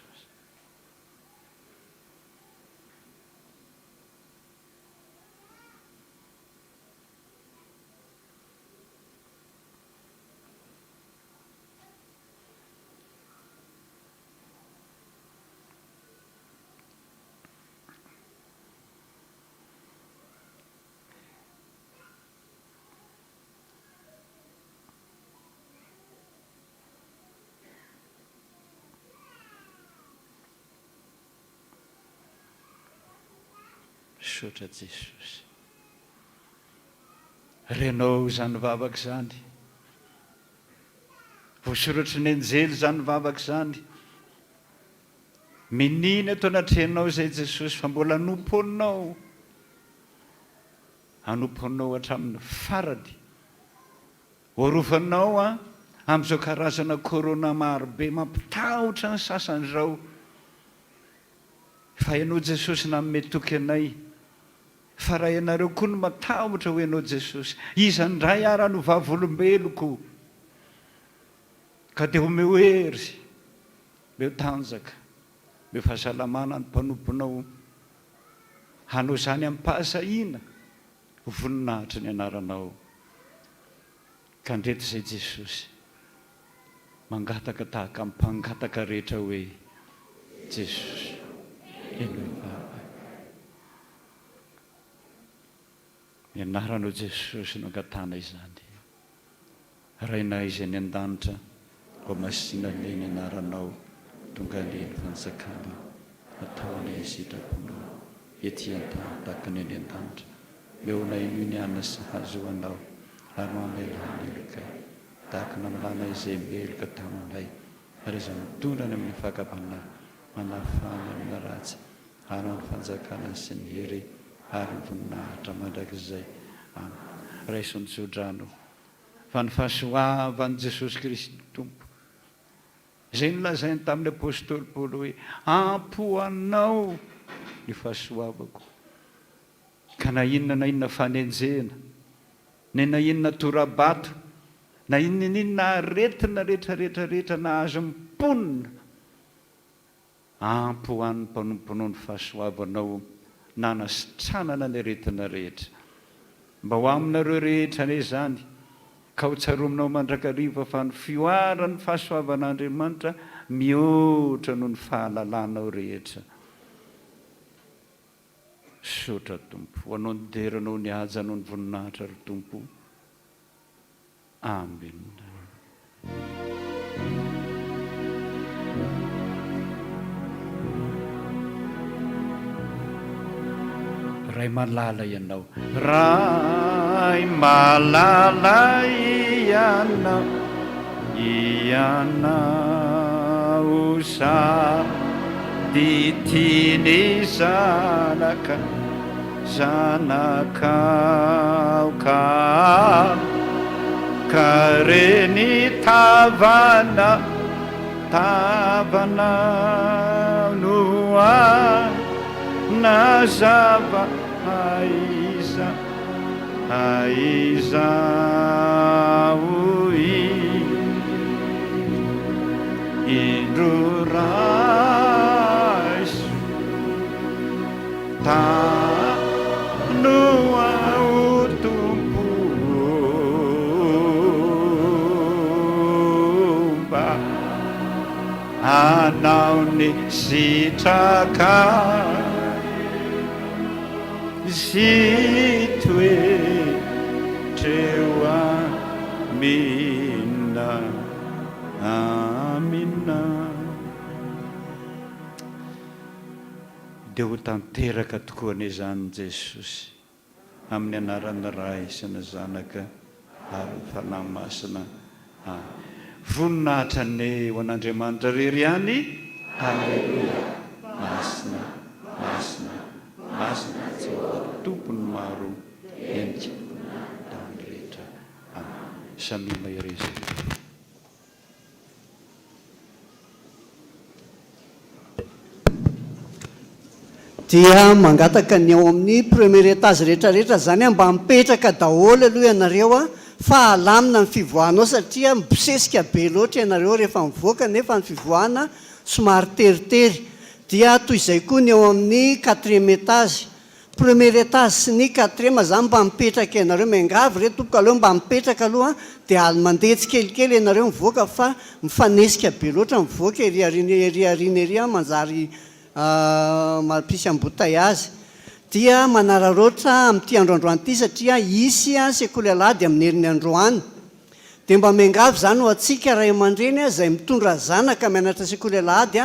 Misaotra Jesosy. Renao izany vavaka izany. Voasoratry ny anjely izany vavaka izany. Miniana eto anatrehanao izay Jesosy fa mbola hanompo Anao. Hanompo Anao hatramin'ny farany. Ho arovanao aho amin'izao karazana corona marobe mampitahotra ny sasany izao. Fa Ianao Jesosy nanome toky anay fa raha ianareo koa no matahotra ho Ianao Jesosy, iza indray ara no vavolombeloko? Ka dia omeo hery, omeo tanjaka, omeo fahasalamana ny mpanomponao hanao izany amim-pahasahiana ho voninahitry ny anaranao. Ka ndreto izay Jesosy mangataka tahaka ny mpangataka rehetra hoe, Jesosy, henoy ny vavaka. Ny anaranao Jesosy no angatahana izany. Rainay izay any an-danitra, hohamasina anie ny anaranao, tonga anie ny fanjakanao, atao anie ny sitraponao, ety an-tany tahaka ny any an-danitra. Omeo anay anio ny hanina sy hahazoanao, ary mamelà ny helokay, tahaka ny namelanay izay meloka taminay, ary aza mitondra any amin'ny fakam-panahy, manafà ny amin'ny ratsy, ary ny fanjakana sy ny hery ary ny voninahitra mandrakizay. Amen. Raiso ny tsodrano fa ny fahasoavan'i Jesosy Kristy Tompo, izay nolazainy tamin'ny apostoly Paoly hoe, Ampy ho anao ny fahasoavako. Ka na inona na inona fanenjehana, na na inona tora-bato, na inona na inona aretina rehetra rehetra rehetra nahazo ny mponina, Ampy ho an'ny mpanomponao ny fahasoavanao nanasitranana ny aretina rehetra. Mba ho aminareo rehetra anie izany, ka ho tsarominao mandrakariva fa ny fihoaran'ny fahasoavan'Andriamanitra mihoatra noho ny fahalalanao rehetra. Misaotra Tompo. Ho Anao ny dera, Anao ny haja, Anao ny voninahitra ry Tompo. Amen. Ray malala ianao. Ray malala ianao, ianao sady tia ny zanaka. Zanakao ka ka re ny tavana tavana no nazava aiza aiza hoy indro raiso Tano aho Tompo ô mba hanao ny sitrakao sy toetra eo amina amina. Dia ho tanteraka tokoa anie izany Jesosy amin'ny anaran'ny Ray sy ny Zanaka ary ny Fanahy Masina. Amen. Voninahitra anie ho an'Andriamanitra irery ihany. Haleloia! Masina, masina, masina Jehovah Tompon'ny maro, henika ny tany rehetra. Amen. Samia mahereza. Dia mangataka ny ao amin'ny premier étage rehetra rehetra zany aho mba mipetraka daholo aloha ianareo a, fa alamina ny fivoahana ao satria mibosesika be loatra ianareo rehefa mivoaka nefa ny fivoahana somary teritery. Dia toy izay koa ny ao amin'ny quatrième étage. Premier étage sy ny quatrième zany mba mipetraka ianareo, miangavy re tompoko aleo mba mipetraka aloha dia al mandeha tsikelikely ianareo mivoaka fa mifanesika be loatra mivoaka ery aoriana ery aoriana ery an manjary mampisy embouteillage. Dia manararaotra amin'ity andro androany ity satria hisy sekoly alahady amin'ny heriny androany. Dia mba miangavy izany ho antsika ray aman-dreny izay mitondra zanaka mianatra sekoly alahady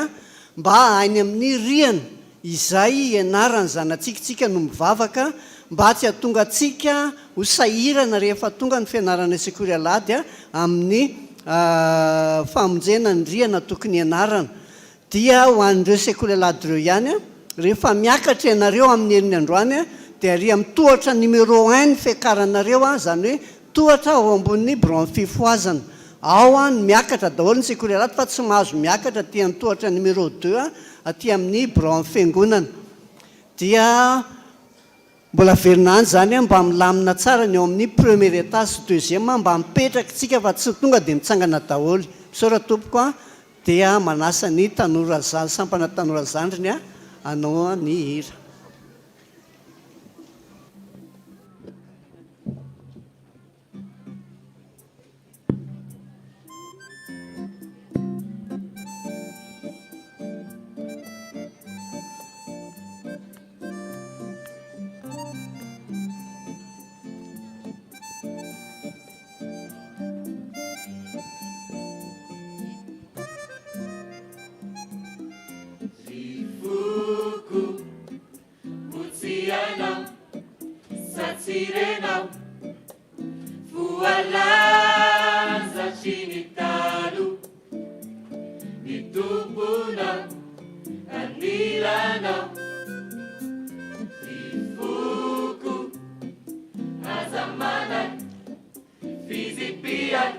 mba any amin'ny rihana izay ianaran'ny zanatsika tsika no mivavaka mba tsy hahatonga antsika ho sahirana rehefa tonga ny fianarana sekoly alahady amin'ny famonjena ny rihana tokony hianarana. Dia ho an'ireo sekoly alahady ireo ihany, rehefa miakatra ianareo amin'ny heriny androany dia ary amin'ny tohatra numéro un ny fiakaranareo, izany hoe tohatra ao ambonin'ny biraon'ny fifohazana. Ao no miakatra daholo ny sekoly alahady fa tsy mahazo miakatra aty amin'ny tohatra numéro deux aty amin'ny biraon'ny fiangonana. Dia mbola averina any izany mba milamina tsara ny ao amin'ny premier étage sy deuxième mba mipetraka isika fa tsy tonga dia mitsangana daholo. Misaotra tompoko a. Dia manasa ny tanora sampana tanora zandriny hanao ny hira. Ry foko ho tsy hainao sa tsy renao Voalaza hatry ny taloha ny Tomponao anilanao Ry foko aza manahy Fizipiany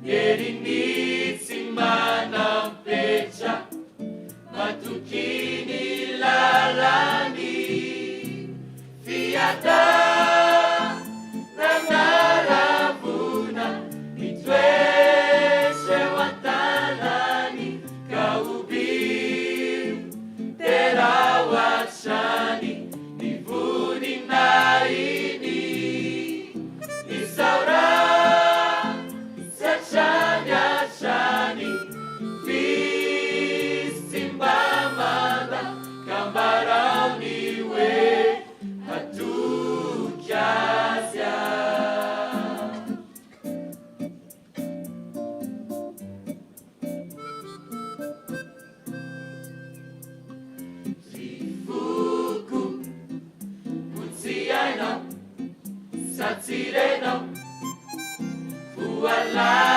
Heriny tsy manam-petra, matoky ny lalany fiadanana ravona mitoetra eo an-tanany ka hobio terao hatrany ny voninahiny. Isaora tsy hatrany hatrany F'izy tsy mba manda Ka ambarao ny hoe hatoky azy aho. Ry foko ho tsy hainao sa tsy renao Voalaza.